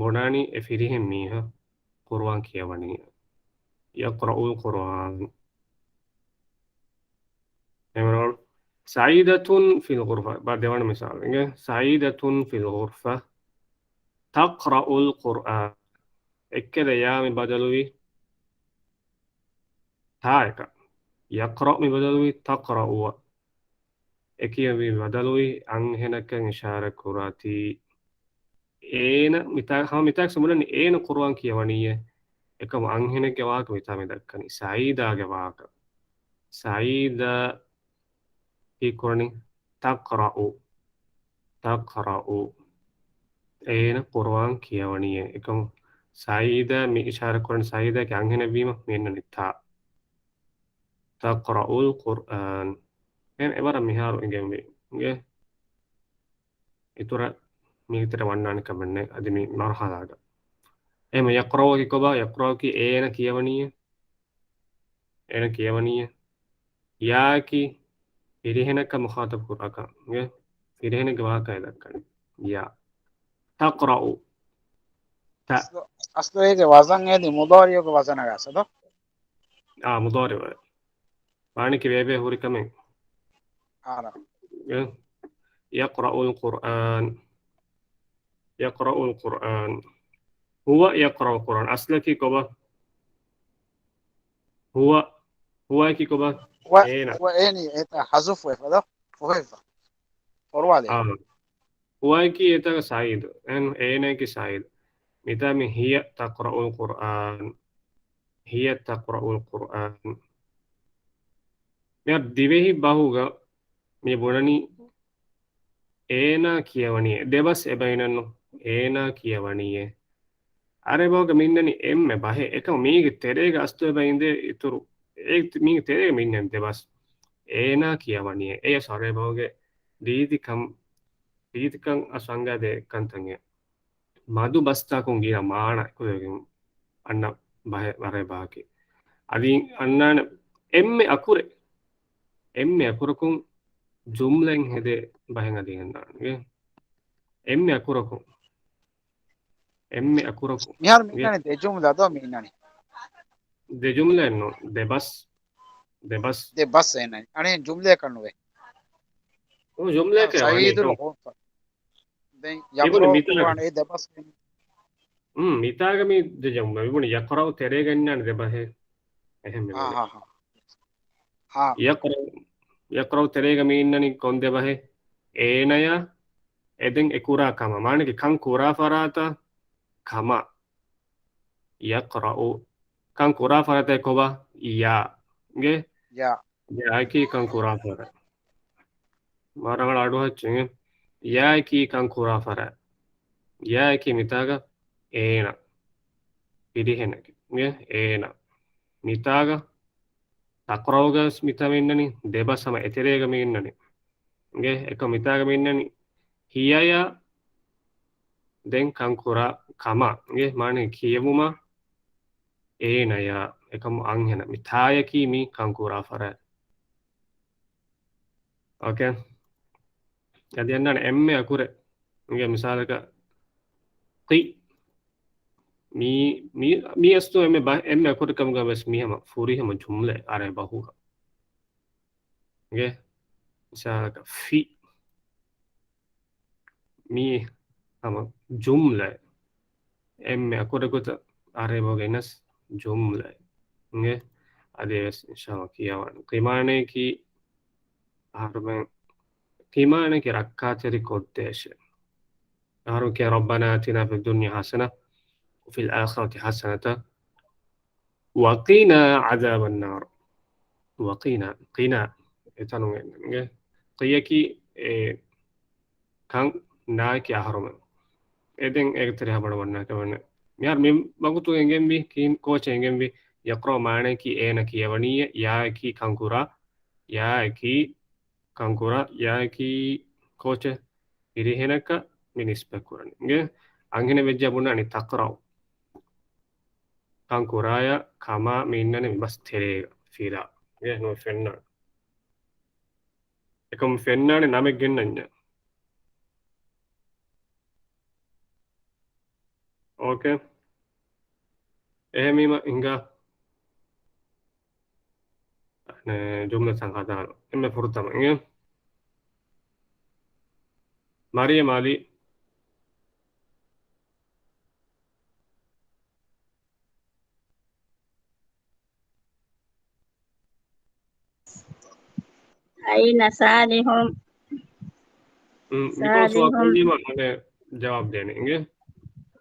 ބުނާނީ އެ ފިރިހެން މީހާ ޤުރުއާން ކިޔަވަނީ. ޔަޤްރައުލް ޤުރްއާން. އެމަނާ ސަޢީދަތުން ފިލް ޣުރްފަ. ބާ ދެވަނަ މިސާލު. އިނގޭ ސަޢީދަތުން ފިލް ޣުރްފަ ތަޤްރައުލް ޤުރްއާން. އެއްކަލަ ޔާ މި ބަދަލުވީ ތާއަކަށް. ޔަޤްރައު މި ބަދަލުވީ ތަޤްރައުއަށް. އެކިޔަވީ ބަދަލުވީ އަންހެނަކަށް އިޝާރަތް ކުރާތީ. އޭނަ މިތާ-، ހަމަ މިތާގަ ބުނަނީ އޭނަ ޤުރުއާން ކިޔަވަނީއޭ. އެކަމު އަންހެނެއްގެ ވާހަކަ މިތާ މި ދައްކަނީ. ސަޢީދާގެ ވާހަކަ. ސަޢީދާ ކީއްކުރަނީ؟ ތަޤްރައު. ތަޤްރައު. އޭނަ ޤުރުއާން ކިޔަވަނީއޭ. އެކަމު ސަޢީދާ މި އިޝާރަތް ކުރަނީ ސަޢީދާގެ އަންހެނެއްވީމަ މި އަންނަނީ ތާ. ތަޤްރައުލް ޤުރްއާން. އެހެން އެވަރަށް މިހާރު އިނގެންވީ. އިނގޭ އިތުރަށް މީގެ ތެރެ ވަންނާނެ ކަމެއް ނެތް އަދި މި މަރުޙަލާގަ. އެހެން ޔަޤްރައު ކީ ކޮބާ؟ ޔަޤްރައު ކީ އޭނަ ކިޔަވަނީއޭ. އޭނަ ކިޔަވަނީއޭ. ޔާއަކީ ފިރިހެނަކަށް މުޚާޠަބު ކުރާކަށް. އިނގޭ ފިރިހެނެއްގެ ވާހަކައެއް ދައްކަނީ. ޔާ. ތަޤްރައު. ތަ. އަސްލު، އަސްލު އޭގެ ވަޒަން އޭދީ މުޟާރިޢުގެ ވަޒަނަކަށް އަސަދު. އާ، މުޟާރިޢު. ވާނެކި ވޭބޭ ހުރި ކަމެއް. އާނ. އެ، ޔަޤްރައުލް ޤުރްއާން. ޔަޤްރައުލް ޤުރްއާން. ހުވަ ޔަޤްރައުލް ޤުރްއާން. އަސްލަކީ ކޮބާ؟ ހުވަ، ހުވައަކީ ކޮބާ؟ ހުވަ، އޭނަ. ހުވަ އޭނީ އެތާ ޙަޒުފު ވެފަ ދޯ؟ ފޮހެފަ. ފޮރުވާލޭ. އާ. ހުވައަކީ އެތާގަ ސަޢީދު. އެން، އޭނައަކީ ސަޢީދު. މިތާ މި ހިޔަ ތަޤްރައުލް ޤުރްއާން. ހިޔަ ތަޤްރައުލް ޤުރްއާން. މިހާރު ދިވެހި ބަހުގަ މި ބުނަނީ އޭނާ ކިޔަވަނީއޭ. ދެބަސް އެބައިނަންނު އޭނާ ކިޔަވަނީއޭ. އަރަބި ބަހުގަ މި އިންނަނީ އެންމެ ބަހެއް. އެކަމު މީގެ ތެރޭގަ އަސްލު އެބަ އިނދޭ އިތުރު. އެ މީގެ ތެރޭގަ މި އިންނަނީ ދެބަސް. އޭނާ ކިޔަވަނީއޭ. އެޔަސް އަރަބި ބަހުގެ ރީތިކަން، ރީތިކަން އަސް އަނގާދޭ ކަންތައް. މަދު ބަސްތަކުން ގިނަ މާނަ އެކުލެވިގެން އަންނަ ބަހެއް ވަރަށް ބާކީ. އަދި އަންނާނެ އެންމެ އަކުރެއް. އެންމެ އަކުރަކުން ޖުމްލައިން ހެދޭ ބަހެއް އަދި ގެންނާނެ. އެންމެ އަކުރަކުން. އެންމެ އަކުރަކުން. މިހާރު މި އިންނާނީ ދެ ޖުމްލަ ދޯ މި އިންނާނީ؟ ދެ ޖުމްލައެއް ނޫން. ދެ ބަސް. ދެ ބަސް. ދެ ބަސް އެންނާނީ. އަނެއް ޖުމްލައަކަށް ނުވޭ. އޮ، ޖުމްލައެއް ސަޢީދު ނޫން. ދެން އެބުނި ޔަޤްރައު މިތާގަ. ކުރާނީ އެ ދެ ބަސް. ހުން، މިތާގަ މި ދެ ޖުމްލަ. މިބުނި ޔަޤްރައު ތެރޭގަ އިންނާނެ ދެ ބަހެއް. އެހެން މި ހާ، ބުނި. ހާ، ހާ. ހާ. ޔަޤްރައު، ޔަޤްރައު ތެރޭގަ މި އިންނަނީ ކޮން ދެ ބަހެއް؟ އޭނަޔާ، އެ ދެން އެ ކުރާ ކަމަށް. މާނައަކީ ކަން ކުރާ ފަރާތަށް ކަމަށް. ޔަޤްރައު. ކަން ކުރާ ފަރާތަށް ކޮބާ؟ ޔާ. ގެ؟ ޔާ. ޔާއަކީ ކަން ކުރާ ފަރާތް. މާ ރަނގަޅަށް އަޑުއަހައްޗޭ. ޔާއަކީ ކަން ކުރާ ފަރާތް. ޔާއަކީ މިތާގަ އޭނަ. ފިރިހެނެއްގެ. އޭނަ. މިތާގަ ތަޤްރައުގަ މިތާ މި އިންނަނީ. ދެ ބަސް ހަމަ އެތެރޭގަ މި އިންނަނީ. އެކަމް މިތާގަ މި އިންނަނީ. ހިޔަޔާ ދެން ކަން ކުރާ ކަމަށް. މާނަ ކިޔެވުމަށް އޭނަޔާ. އެކަމް އަންހެނަށް. މި ތާއަކީ މި ކަން ކުރާ ފަރާތް. އޯކޭ. އަދި އަންނާނެ އެންމެ އަކުރެއް. އިނގޭ މިސާލަކަށް ޤި. މީ، މީ، މީ އަސްލު އެންމެ ބަ-، އެންމެ އަކުރެއް ކަމުގަ ވެސް މީ ހަމަ ފުރިހަމަ ޖުމްލަ އަރަބި ބަހުގަ. އިނގޭ މިސާލަކަށް ފި. މީ ހަމަ ޖުމްލައެއް. އެންމެ އަކުރެއް ގޮތަށް އަރަބި ބަހުގަ އިންނަސް ޖުމްލައެއް. އިނގޭ އަދިވެސް އިންޝާﷲ ކިޔަވާނެ. ޤި މާނައަކީ އަހަރުމެން، ޤި މާނައަކީ ރައްކާތެރި ކޮށްދޭށޭ. އަހަރުމެން ކިޔަން رَبَّنَا آتِنَا فِي الدُّنْيَا حَسَنَةً وَفِي الْآخِرَةِ حَسَنَةً وَقِنَا عَذَابَ النَّارِ. ވަޤިނާ، ޤިނާ. އެތަނުން އެންގޭ. ޤިއަކީ އެ ކަން، ނާއަކީ އަހަރުމެން. އެ ދެން އޭގެ ތެރެ ހަބަނަ ވަންނާކަމެއް ނެތް. މިހާރު މި ވަގުތު އެނގެންވީ ކީ-، ކޯޗެއް އެނގެންވީ؟ ޔަޤްރައު މާނައަކީ އޭނަ ކިޔަވަނީއޭ، ޔާއަކީ ކަންކުރާ، ޔާއަކީ ކަންކުރާ، ޔާއަކީ ކޯޗެއް؟ ފިރިހެނަކަށް މި ނިސްބަތް ކުރަނީ. އިނގޭ އަންހެނެއް ވެއްޖެ ބުނާނީ ތަޤްރައު. ކަން ކުރާޔާ ކަމާ މި އިންނަނީ މި ބަސް ތެރޭގަ ފިލާ. އެ ނުވެ ފެންނާނެ. އެކަމް ފެންނާނެ ނަމެއް ގެންނަންޏާ. އޯކޭ. އެހެންވީމަ ހިނގާ. އަނެ، ޖުމްލަތައް ހަދާނަ. އެންމެ ފުރަތަމަ އިނގޭ. މަރިޔަމް އަލީ. އައިނަ ޞާލިޙު. މިކޯ ސުވާލު ކޮށްލީމަ އަނެ ޖަވާބު ދޭނެ އިނގޭ.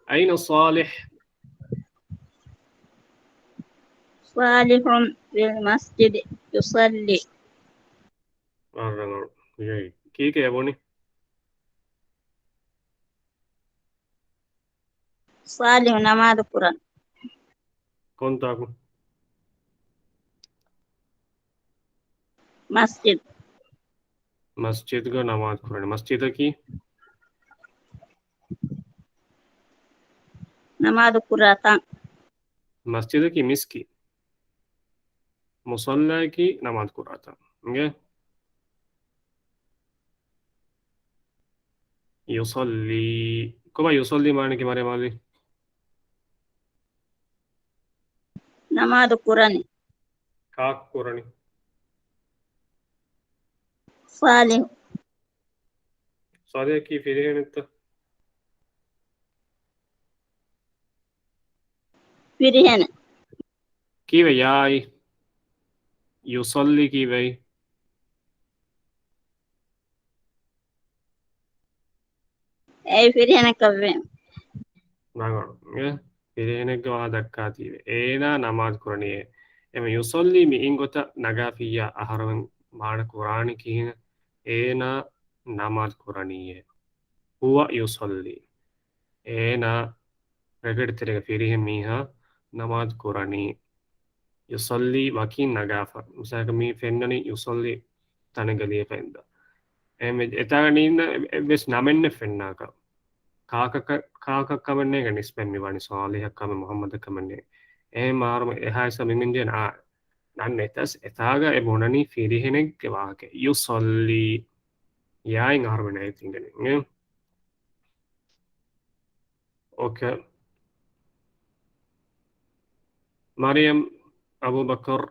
އައިނަ ޞާލިޙު. ޞާލިޙު ފިލް މަސްޖިދި ޔުޞައްލީ. އަށް ރަނގަޅު. ކީކޭ ބުނި؟ ޞާލިޙު ނަމާދު ކުރަން. ކޮންތާކު؟ މަސްޖިދު. މަސްޖިދުގަ ނަމާދު ކުރަނީ. މަސްޖިދަކީ؟ ނަމާދު ކުރާ ތަން. މަސްޖިދަކީ މިސްކިތް. މުޞައްލާއަކީ ނަމާދު ކުރާ ތަން. އިނގޭ؟ ޔުޞައްލީ. ކޮބާ ޔުޞައްލީ މާނައަކީ މަރިޔަމް އަލީ؟ ނަމާދު ކުރަނީ. ކާކު ކުރަނީ؟ ޞާލިޙު. ޞާލިޙަކީ ފިރިހެނެއްތަ؟ ފިރިހެނެއް. ކީއްވެ ޔާއި؟ ޔުޞައްލީ ކީއްވެ؟ އެއީ ފިރިހެނަކަށްވޭ. ރަނގަޅު. އެ ފިރިހެނެއްގެ ވާހަކަ ދައްކާތީވެ. އޭނާ ނަމާދު ކުރަނީއޭ. އެމަ ޔުޞައްލީ މި އިން ގޮތަށް ނަގާފިއްޔާ އަހަރުމެން މާނަ ކުރާނީ ކިހިނެއް؟ އޭނާ ނަމާދު ކުރަނީއޭ. ހުވަ ޔުޞައްލީ. އޭނާ ރެކެޓް ތެރޭގަ ފިރިހެން މީހާ ނަމާދު ކުރަނީ. ޔުޞައްލީ ވަކިން ނަގާފަ. މިސާލަކަށް މީ ފެންނަނީ ޔުޞައްލީ ތަނެއްގަ ލިޔެފަ އިންދާ. އެހެންވެ، އެތާގަ ނީންނަ އެ-، އެއްވެސް ނަމެއް ނެތް ފެންނާކަށް. ކާކަކަށް، ކާކަށް ކަމެއް ނޭނގެ ނިސްބަތް މި ވަނީ ޞާލިޙަށް ކަމެއް މުޙައްމަދަށް ކަމެއް ނޭނގެ. އެހެން މާރުމަ އެހާ ހިސާބަށް މި މިންޖެހެން އާ. ނަން އެތަސް އެތާގަ އެ ބުނަނީ ފިރިހެނެއްގެ ވާހަކަ. ޔުޞައްލީ. ޔާއިން އަހަރުމެން އަތް އިނގެނީ. އޯކޭ. މަރިޔަމް އަބޫބަކަރު.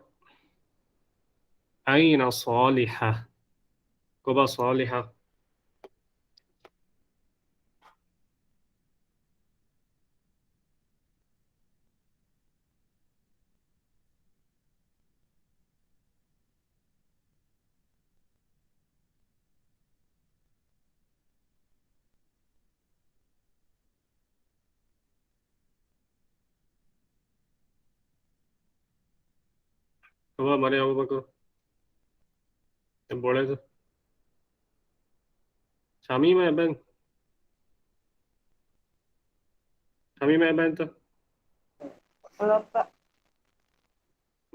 އައިނަ ޞާލިޙަ؟ ކޮބާ ޞާލިޙަ؟ ކޮބާ މަރިޔަމް އަބޫބަކަރު؟ އެ ބޮޅައިތަ؟ ޝަމީމާ އެބައިން؟ ޝަމީމާ އެބައިންތަ؟ ރައްބަ.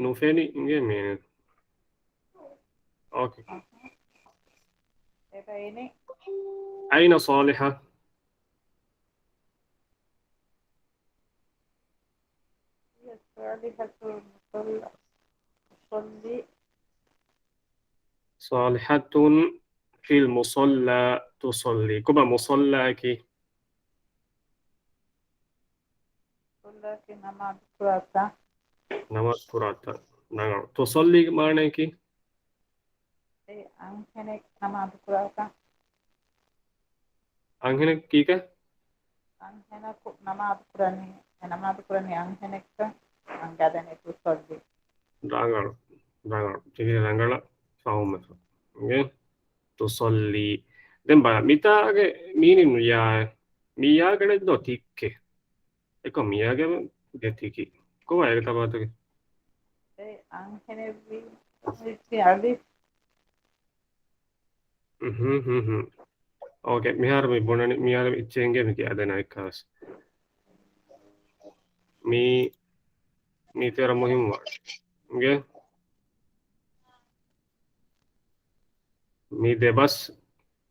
ނުފެނި އިނގޭ މީނެއް. އޯކޭ. އެބައިނި. އައިނަ ޞާލިޙަ؟ ޞާލިޙަތު މުޞައްލާ، މުޞައްލީ. ޞާލިޙަތުން ފިލް މުޞައްލާ ތުޞައްލީ. ކޮބާ މުޞައްލާއަކީ؟ މުޞައްލާއަކީ ނަމާދު ކުރާތަން. ނަމާދު ކުރާތަން. ރަނގަޅު. ތުޞައްލީގެ މާނައަކީ؟ އެ އަންހެނެއް ނަމާދު ކުރާތަން. އަންހެނެއް ކީކޭ؟ އަންހެނަކު ނަމާދު ކުރަނީ، އެ ނަމާދު ކުރަނީ އަންހެނެއްކަން އަންގާދޭނެ ތުޞައްލީ. ރަނގަޅު، ރަނގަޅު. ތިކި ރަނގަޅަށް ފަހުމްވެފަ. އިނގޭ؟ ތުޞައްލީ. ދެން ބަލަ، މިތާގެ މީނިން ޔާ، މި ޔާގަ ނެތް ދޯ ތިއްކެއް. އެކަމް މިޔާގެ ދެ ތިކި. ކޮބާ އޭގެ ތަފާތުގެ؟ އެ އަންހެނެއްވީ އަލިފް. ހު، ހު، ހު. އޯކޭ، މިހާރު މި ބުނަނީ، މިހާރު އެއްޗެއް އިނގޭ މި ކިޔާދޭނަ އެއްކާވެސް. މީ، މީ ތިވަރަށް މުހިއްމުވާނެ. އިނގޭ؟ މި ދެބަސް،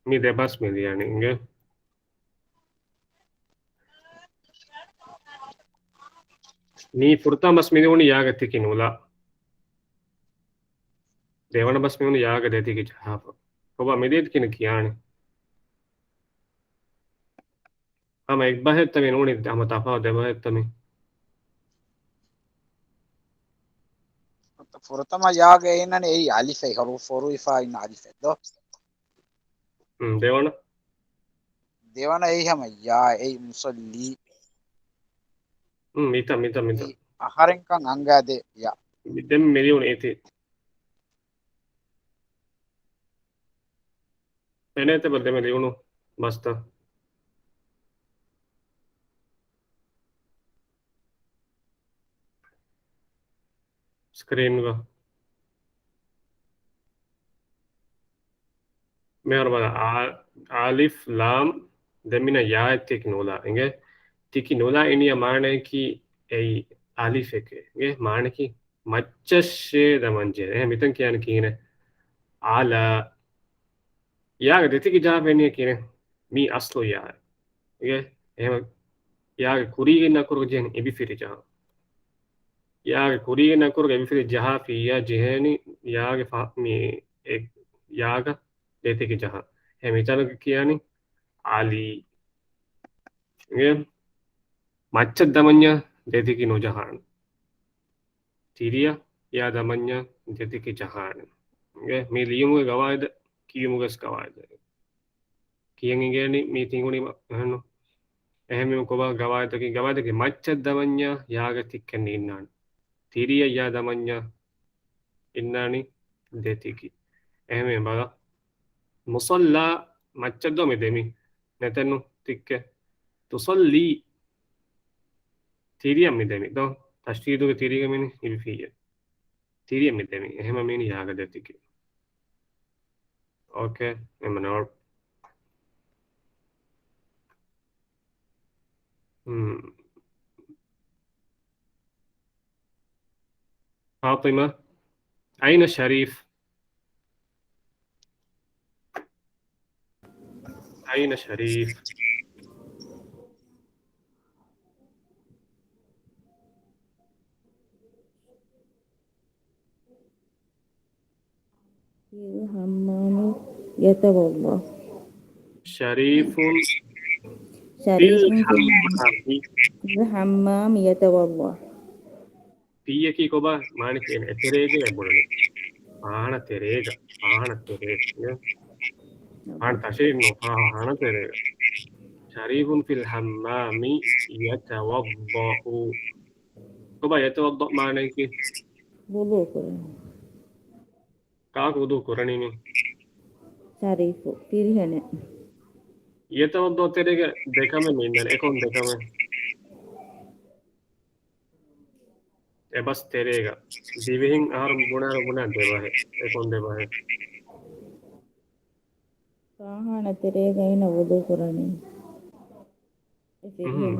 މި ދެބަސް މި ލިޔަނީ. އިނގޭ؟ މީ ފުރަތަމަ ބަސް މި ލިޔުނީ ޔާގަ ތިކި ނުލާ. ދެވަނަ ބަސް މި ލިޔުނީ ޔާގަ ދެތިކި ޖަހާފަ. ކޮބާ މި ދެތިކިން ކިޔާނީ؟ ހަމަ އެއްބަހެއްތަ މި ނޫނީ ހަމަ ތަފާ ދެބަހެއްތަ މި؟ ފުރަތަމަ ޔާގަ އޭނަނެ އެއީ އަލިފެއް، ހުރޫފު ހުރުވިފާ އިން އަލިފެއް ދޯ؟ ހުން، ދެވަނަ؟ ދެވަނަ އެއީ ހަމަ ޔާ، އެއީ މުޞައްލީ. ހުން، މިތަ، މިތަ، މިތަ. އެއީ އަހަރެންކަން އަންގާދޭ ޔާ. މި ދެން މި ލިޔުނު އޭތި. ފެނޭތަ ބަ ދެމެ ލިޔުނު ބަސްތައް؟ ސްކްރީންގަ. މިހާރު ބަލަ، އާ، އާލިފް، ލާމް، ދެން މިނަ ޔާއެއް ތިކި ނުލާ. އިނގޭ؟ ތިކި ނުލާ އިން ޔާ މާނައަކީ އެއީ އަލިފެކޭ. އިނގޭ؟ މާނައަކީ މައްޗަށޭ ދަމަންޖެހޭ. އެހެން މިތަން ކިޔާނެ ކީނެ؟ އާލާ. ޔާގެ ދެތިކި ޖަހާފަ އިން ޔާ ކީނެ؟ މީ އަސްލު ޔާ. އިނގޭ؟ އެހެން ޔާގެ ކުރީގެ އަކުރުގަ ޖެހެން އެބިފިރި ޖަހާ. ޔާގެ ކުރީގެ އަކުރުގަ އެބިފިރި ޖަހާފިއްޔާ ޖެހޭނީ ޔާގެ ފަ-، މި އެ ޔާގަ ދެތިކި ޖަހާ. އެ މިތަނަކަ ކިޔާނީ އަލީ. އިނގޭ؟ މައްޗަށް ދަމަންޏާ ދެތިކި ނުޖަހާނެ. ތިރިއަށް ޔާ ދަމަންޏާ ދެތިކި ޖަހާނެ. އިނގޭ؟ މި ލިޔުމުގެ ގަވާއިދަށް، ކިޔުމުގެސް ގަވާއިދަށް. ކިޔަން އިނގޭނީ މީ ތިން އުނި އެހެންނު. އެހެންވީމަ ކޮބާ ގަވާއިދަކީ؟ ގަވާއިދަކީ މައްޗަށް ދަމަންޏާ ޔާގަ ތިއްކެއް އިންނާނެ. ތިރިއަށް ޔާ ދަމަންޏާ އިންނާނީ ދެތިކި. އެހެންވީމަ ބަލަ، މުޞައްލާ މައްޗަށް ދޯ މި ދެމި؟ ނެތެއްނު ތިއްކެއް. ތުޞައްލީ. ތިރިއަށް މި ދެމި ދޯ؟ ތަޝްދީދުގެ ތިރީގަ މި އިވިފިއްޔެ. ތިރިއަށް މި ދެމި. އެހެންވީމަ މީނީ ޔާގަ ދެތިކި. އޯކޭ. އެމަ ނޯޓް. ހުން. ފާޠިމާ. އައިނަ ޝަރީފް؟ އައިނަ ޝަރީފް؟ يتوضأ. شريف في الحمام. في الحمام يتوضأ. ފީއަކީ ކޮބާ؟ މާނައަކީ އެ ތެރޭގަ އެ ބުނަނީ. ފާނަ ތެރޭގަ. ފާނަ ތެރޭގަ. ފާނަ ތަށެއް ނޫން. ފާ-، ފާނަ ތެރޭގަ. شريف في الحمام يتوضأ. ކޮބާ يتوضأ މާނައަކީ؟ ވުޟޫ ކުރަނީ. ކާކު ވުޟޫ ކުރަނީ މީ؟ ޝަރީފު ފިރިހެނެއް. ޔަތަވައްޟައު ތެރޭގަ ދެކަމެއް މި އިންނަނީ. އެކަމަކު ދެކަމެއް. އެބަސް ތެރޭގަ. ދިވެހިން އަހަރު ބުނާ ބުނާ ދެބަހެއް. އެކަމަކު ދެބަހެއް. ފާހާނަ ތެރޭގަ އޭނަ ވުޟޫ ކުރަނީ.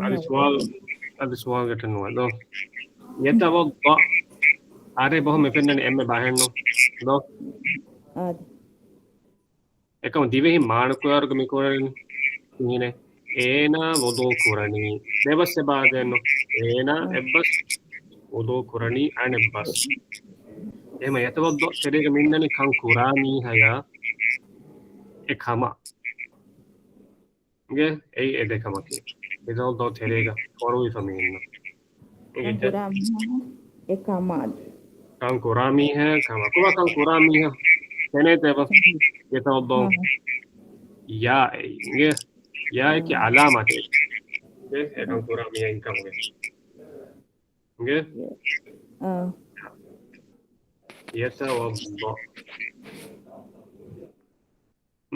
އަދި ސުވާލު، އަދި ސުވާލު ގެޓެއް ނުވާ ދޯ. ޔަތަވައްޟަ. އަރޭ ބަހު މި ފެންނަނީ އެންމެ ބަހެއްނު ދޯ. އާދެ. އެކަމަކު ދިވެހި މާނަ ކުރާރުގަ މި ކުރަނީ ކިހިނެއް؟ އޭނާ ވުޟޫ ކުރަނީ. ދެބަސް އެބަ އާދެއްނު. އޭނާ އެއްބަސް ވުޟޫ ކުރަނީ އަނެއްބަސް. އެހެމަ ޔަތަވައްޟަ ތެރޭގަ މި އިންނަނީ ކަން ކުރާ މީހަޔާ އެ ކަމަށް. ގެ އެއީ އެ ދެ ކަމަކީ. ޔަތަވައްޟައު ތެރޭގަ ފޮރުވިފަ މީހުންނަށް. ކަން ކުރާ މީހާ އެ ކަމާ. ކަން ކުރާ މީހާ ކަމާ. ކޮބާ ކަން ކުރާ މީހާ؟ ފެނޭތަ އެބަ؟ ޔަތަވައްޟައު. ޔާ އެއީ. ގެ ޔާއަކީ އަލާމާތެއް. ގެ އެ ކަން ކުރާ މީހާ އިންކަމުގެ. ގެ. ޔަތަވައްޟައު.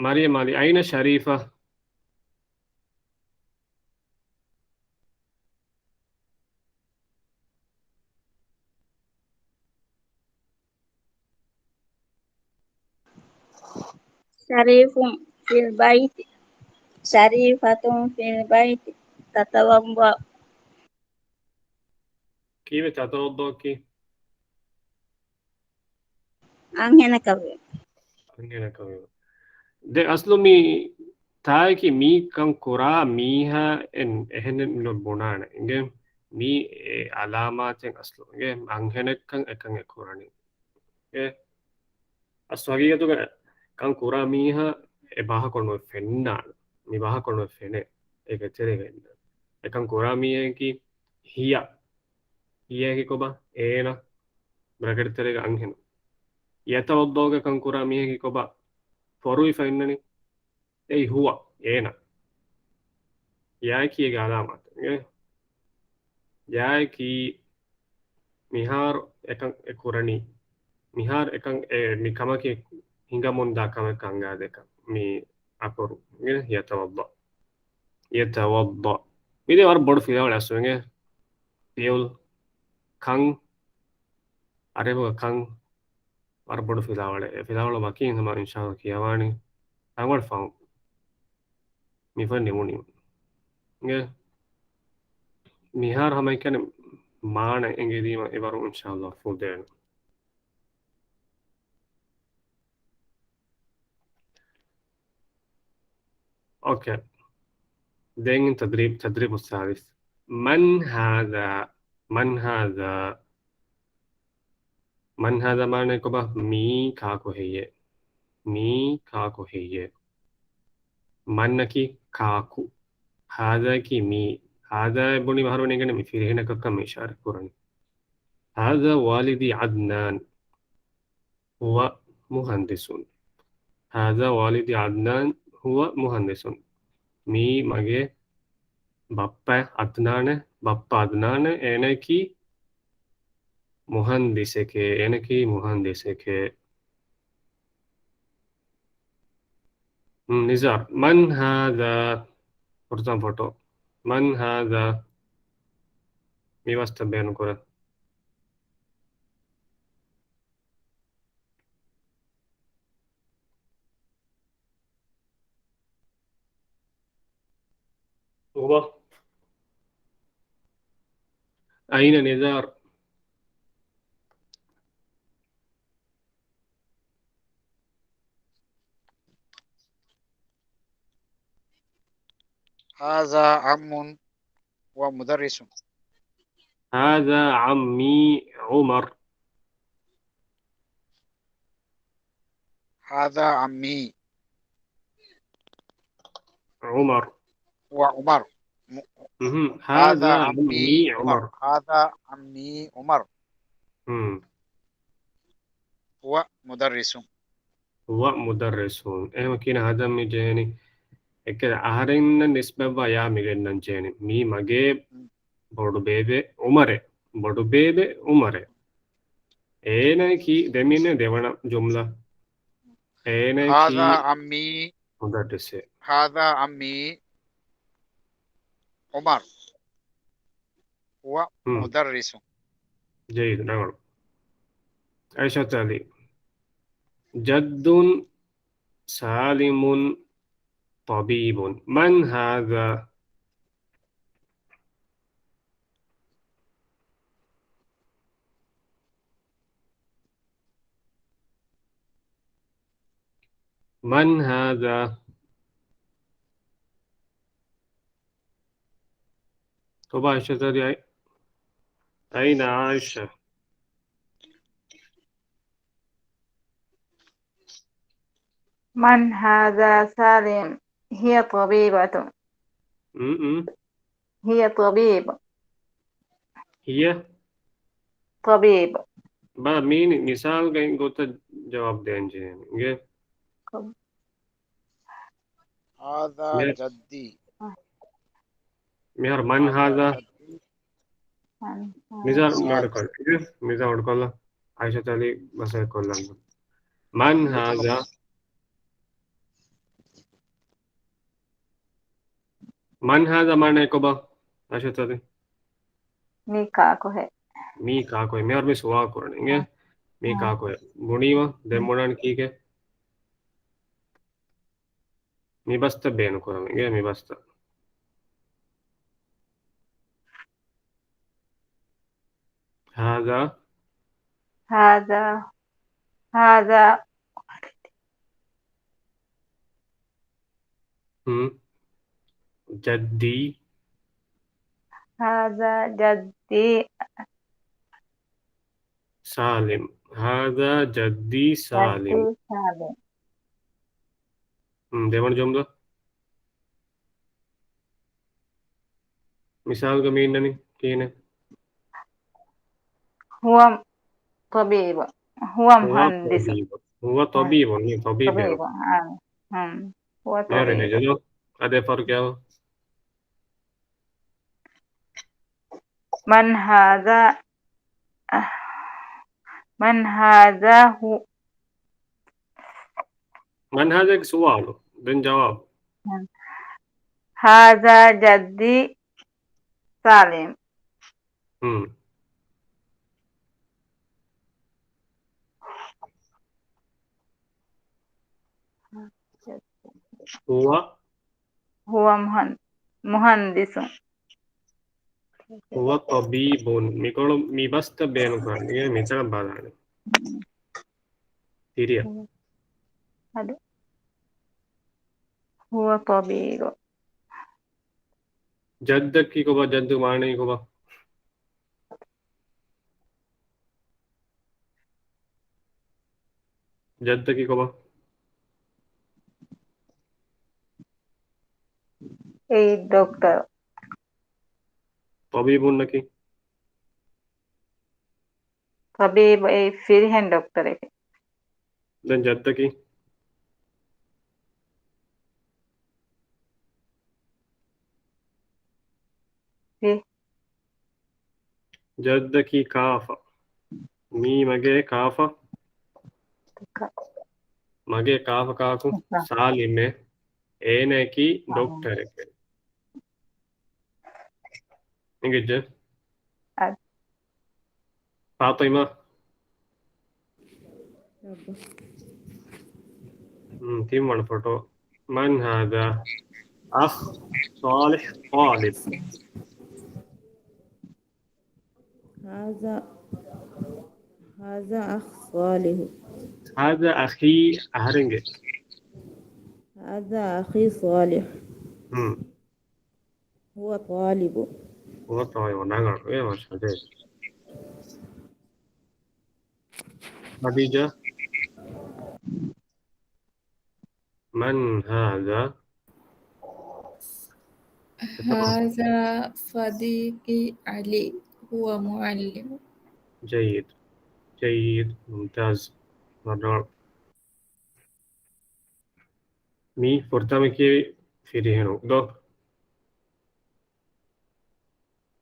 މަރިޔަމް އަލީ، އައިނަ ޝަރީފަ؟ شريف في البيت. شريفة في البيت تتوضأ. ކީއްވެ ތަތަވައްޟައު ކީ؟ އަންހެނަކަށްވެ. އަންހެނަކަށްވެ. ދެ އަސްލު މި ތާއަކީ މީ ކަން ކުރާ މީހާ އެން އެހެނެއް ނުބުނާނެ. އިނގޭ މީ އެ އަލާމާތެއް އަސްލު. އިނގޭ އަންހެނެއްކަން އެކަން އެ ކުރަނީ. އެ އަސްލު ހަގީގަތުގަ ކަން ކުރާ މީހާ އެ ބާހަކަ ނުވެ ފެންނާނެ. މި ބާހަކަ ނުވެ ފެނޭ. އޭގެ ތެރޭގަ އިންނަ. އެކަން ކުރާ މީހަކީ ހިޔަ. ހިޔައަކީ ކޮބާ؟ އޭނަ. ބްރެކެޓް ތެރޭގަ އަންހެނު. ޔަތަވައްޟައުގެ ކަން ކުރާ މީހަކީ ކޮބާ؟ ފޮރުވިފަ އިންނަނީ. އެއީ ހުވަ، އޭނަ. ޔާއަކީ އޭގެ އަލާމާތެއް. އިނގޭ ޔާއަކީ މިހާރު އެކަން އެ ކުރަނީ. މިހާރު އެކަން އެ މި ކަމަކީ ހިނގަމުންދާ ކަމެއް ކަން އާދެ ކަން. މި އަކުރު. އިނގޭ ޔަތަވައްޟަ. ޔަތަވައްޟަ. މިދޭ ވަރަށް ބޮޑު ފިލާވަޅެއް އަސްލު. އިނގޭ ފިއުލް ކަން. އަރަބުގަ ކަން. ވަރަށް ބޮޑު ފިލާވަޅެއް. އެ ފިލާވަޅު ވަކިން ހަމަ އިންޝާﷲ ކިޔަވާނީ. ތަންވަޅު ފަހުން. މިފަދަ ނިމުނީ. އިނގޭ މިހާރު ހަމައެކަނި މާނަ އެނގިދީމަ އެވަރު އިންޝާﷲ ފުދޭނެ. އޯކޭ. ދެން ތަދްރީބު، ތަދްރީބު ސާދިސް. މަން ހާޛާ؟ މަން ހާޛާ؟ މަން ހާޛާ މާނައީ ކޮބާ؟ މީ ކާކު ހެއްޔޭ؟ މީ ކާކު ހެއްޔޭ؟ މަންއަކީ ކާކު. ހާޛާއަކީ މީ. ހާޛާ އެ ބުނީ އަހަރުމެން އިނގޭނެ މި ފިރިހެނަކަށްކަން މި އިޝާރަތް ކުރަނީ. ހާޛާ ވާލިދީ ޢަދްނާން. ހުވަ މުހައްދިސުން. ހާޛާ ވާލިދީ ޢަދްނާން ހުވަ މުހައްދިސުން. މީ މަގޭ ބައްޕަ ޢަދްނާނޭ، ބައްޕަ ޢަދްނާނޭ، އޭނައަކީ މުހައްދިސެކޭ، އޭނައަކީ މުހައްދިސެކޭ. ނިޒާރް، މަން ހާޛާ؟ ފުރަތަމަ ފޮޓޯ. މަން ހާޛާ؟ މި ވަސްތައް ބޭނުންކުރޭ. އައިނަ ނިޒާރް. هذا عم ومدرس. هذا عمي عمر. هذا عمي. عمر. هو عمر. م-، م-، هذا هذا عمي عمي عمر. عمر. هذا عمي عمر. م. هو مدرس. هو مدرس. އެހެން ކިޔަން ހަދަން މި ޖެހެނީ. އެކެ އަހަރެންނަށް ނިސްބަތްވާ ޔާ މި ގެންނަން ޖެހެނީ. މީ މަގޭ މް. ބޮޑު ބޭބެ އުމަރެއް. ބޮޑު ބޭބެ އުމަރެއް. އޭނައަކީ ދެމީނެ ދެވަނަ ޖުމްލަ. އޭނައަކީ هذا عمي. މުދައްރިސެއް. هذا عمي عمر. هو މް. مدرس. ޖައީދު ނަގަޅު. އައިޝަތު ޢަލީ. جد سالم طبيب. من هذا؟ من هذا؟ ކޮބާ އައިޝަތު ޢަލީ؟ أين عائشة؟ من هذا سالم؟ هي طبيبة. م-م. هي طبيب. هي؟ طبيب. ބާ މީނި މިސާލުގައި ގޮތަށް ޖަވާބު ދޭން ޖެހޭނެ. އިނގޭ؟ هذا މި-، جدي. މިހާރު من هذا؟ هذا جدي. މިޒާ މި އަޑުކޮށް. މިޒާ އަޑުކޮށްލަ. އައިޝަތު ޢަލީ ބަސް އަޑުކޮށްލަން. من هذا؟ من هذا މާނަ ކޮބާ؟ އައިޝަތު ޢަލީ. މީ ކާކުހޭ؟ މީ ކާކުހޭ؟ މިހާރު މި ސުވާލު ކުރަނީ. އިނގޭ؟ މީ ކާކުހޭ؟ ބުނީމަ ދެން ބުނާނީ ކީކޭ؟ މި ބަސްތައް ބޭނުން ކުރަމުން އިނގޭ މި ބަސްތައް. هذا. هذا. هذا. ހުން. جدي. هذا جدي. سالم. هذا جدي سالم. جدي سالم. ހުން، ދެވަނަ ޖުމްލަ. މިސާލުގަ މި އިންނަނީ ކިހިނެއް؟ هو طبيب. هو هو مهندس. طبيب. هو طبيب. މީ ޠަބީބެއް. ޠަބީބު. އާ. ހުން. هو މިހާރު އިންނަ ޠަބީބު. ޖަލޯ. އަދި ފަރުގެ އަވަ. من هذا؟ من هذا هو؟ من هذا ގެ ސުވާލު. ދެން ޖަވާބު. هذا جدي سالم. ހުން. هو. هو مهن-، مهندس. هو طبيب. މިކޮޅު މި ބަސްތައް ބޭނުން ކުރަން. މިތަނަށް ބަލާނެ. ތިރިއަށް. އަދި. هو طبيب. ޖައްދަކީ ކޮބާ؟ ޖައްދު މާނައީ ކޮބާ؟ ޖައްދަކީ ކޮބާ؟ އެއީ ޑޮކްޓަރ. ޠަބީބުންނަކީ؟ ޠަބީބު އެއީ ފިރިހެން ޑޮކްޓަރެކޭ. ދެން ޖައްދަކީ؟ އެ. ޖައްދަކީ ކާފަ؟ މީ މަގޭ ކާފަ؟ ކާ. މަގޭ ކާފަ ކާކު؟ ކާ. ސާލިމެއް. އޭނައަކީ އާ. ޑޮކްޓަރެކޭ. އިނގިއްޖެ؟ އަދި. ފާޠިމާ. އައްބަ. މް، ތިންވަނަ ފޮޓޯ. من هذا؟ أخ صالح طالب. هذا، هذا أخ صالح. هذا أخي، އަހަރެންގެ. هذا أخي صالح. މް. هو طالب. هو طالب. ނަގަން. އޭ، މާޝާ ﷲ. ޚަދީޖާ. من هذا؟ ހާޒާ ޞަދީޤީ ޢަލީ، ހުވަ މުޢައްލިމު. ޖައްޔިދު. ޖައްޔިދު. މުމްތާޒް. ވަރަށް. މީ ފުރަތަމަ ކިޔެވި ފިރިހެނުން ދޯ؟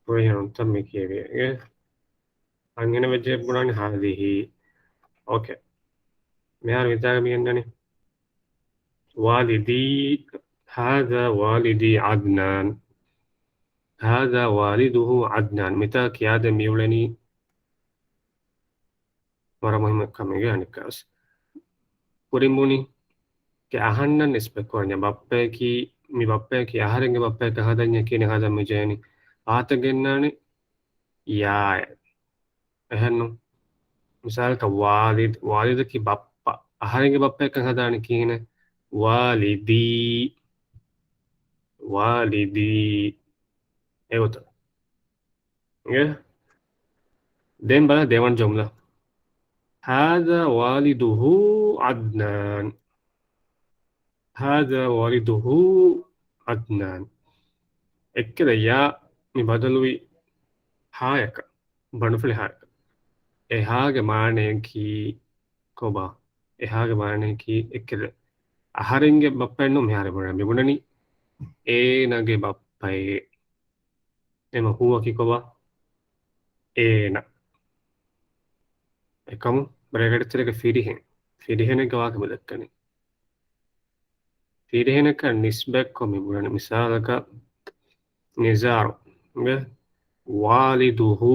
ފިރިހެނުން ތައް މި ކިޔެވި. އެ އަންހެނަށް ވެއްޖެ ބުނާނީ ހާޒިހީ. އޯކޭ. މިހާރު މިތާގަ މި އަންނަނީ. ވާލިދީ، ހާޒާ ވާލިދީ ޢަދްނާން. ހާޒާ ވާލިދުހޫ ޢަދްނާން. މިތާ ކިޔާދެން މިއުޅެނީ ވަރަށް މުހިއްމު ކަމެއް އަނެއްކާވެސް. ކުރިން ބުނި ކެ އަހަންނަށް ނިސްބަތް ކުރަންޏާ ބައްޕަޔަކީ، މި ބައްޕަޔަކީ އަހަރެންގެ ބައްޕަޔަކަށް ހަދަންޏާ ކިހިނެއް ހަދަން މިޖެހެނީ؟ އާތަ ގެންނާނެ ޔާއެއް. އެހެންނު؟ މިސާލަކަށް ވާލިދް، ވާލިދަކީ ބައްޕަ. އަހަރެންގެ ބައްޕަޔަކަށް ހަދާނެ ކިހިނެއް؟ ވާލިދީ. ވާލިދީ. އެގޮތަށް. އިނގޭ؟ ދެން ބަލަ ދެވަނަ ޖުމްލަ. ހާޒާ ވާލިދުހޫ ޢަދްނާން. ހާޒާ ވާލިދުހޫ ޢަދްނާން. އެއްކެލަ ޔާ މި ބަދަލުވި ހާޔަކަށް، ބަނޑުފުޅި ހާޔަކަށް. އެ ހާގެ މާނަޔަކީ ކޮބާ؟ އެ ހާގެ މާނަޔަކީ އެއްކެލަ އަހަރެންގެ ބައްޕައެއްނު މިހާރު ބުނަނީ. މި ބުނަނީ އޭނަގެ ބައްޕައޭ. އެމަ ހޫއަކީ ކޮބާ؟ އޭނަ. އެކަމު ބްރެކެޓްތެރޭގަ ފިރިހެން. ފިރިހެނެއްގެ ވާހަކަ މި ދައްކަނީ. ފިރިހެނަކަށް ނިސްބަތްކޮށް މި ބުނަނީ. މިސާލަކަށް ނިޒާރު. ވާލިދުހޫ.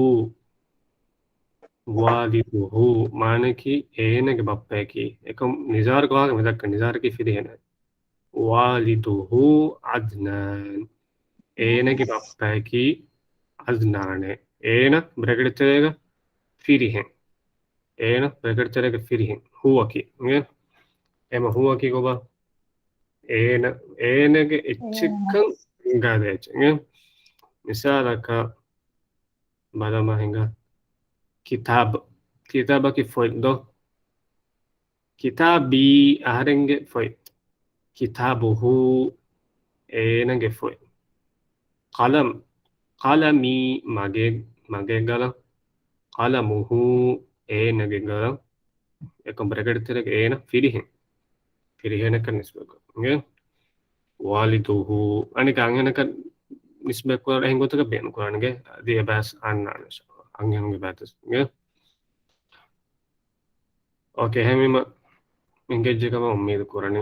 ވާލިދުހޫ. މާނައަކީ އޭނަގެ ބައްޕަޔަކީ. އެކަމު ނިޒާރުގެ ވާހަކަ މި ދައްކަނީ. ނިޒާރަކީ ފިރިހެނެއް. ވާލިދުހޫ ޢަދްނާން. އޭނަގެ ބައްޕަޔަކީ ޢަދްނާނޭ. އޭނަ ބްރެކެޓްތެރޭގަ ފިރިހެން. އޭނަ ބްރެކެޓްތެރޭގަ ފިރިހެން. ހޫއަކީ. އިނގޭ؟ އެމަ ހޫއަކީ ކޮބާ؟ އޭނަ، އޭނަގެ އެއްޗެއްކަން ހިނގާދޭ އެއްޗެއް. އިނގޭ؟ މިސާލަކަށް ބަލަމާ ހިނގާ. ކިތާބު. ކިތާބަކީ ފޮތް ދޯ؟ ކިތާބީ އަހަރެންގެ ފޮތް. ކިތާބުހޫ އޭނަގެ ފޮތް. ޤަލަމް. ޤަލަމީ މަގޭ، މަގޭ ގަލަން. ޤަލަމުހޫ އޭނަގެ ގަލަން. އެކަމް ބްރެކެޓް ތެރޭގަ އޭނަ ފިރިހެން. ފިރިހެނަކަށް ނިސްބަތްކޮށް. އިނގޭ؟ ވާލިދުހޫ. އަނެކަ އަންހެނަކަށް ނިސްބަތްކުރާ އެހެން ގޮތަކަށް ބޭނުންކުރާނެ. އަދި އެބަސް އަންނާނެ. އަންހެނުންގެ ބައިތަސް. އިނގޭ؟ އޯކޭ، އެހެންވީމަ އެނގެއްޖެ ކަމަށް އުއްމީދު ކުރަނީ.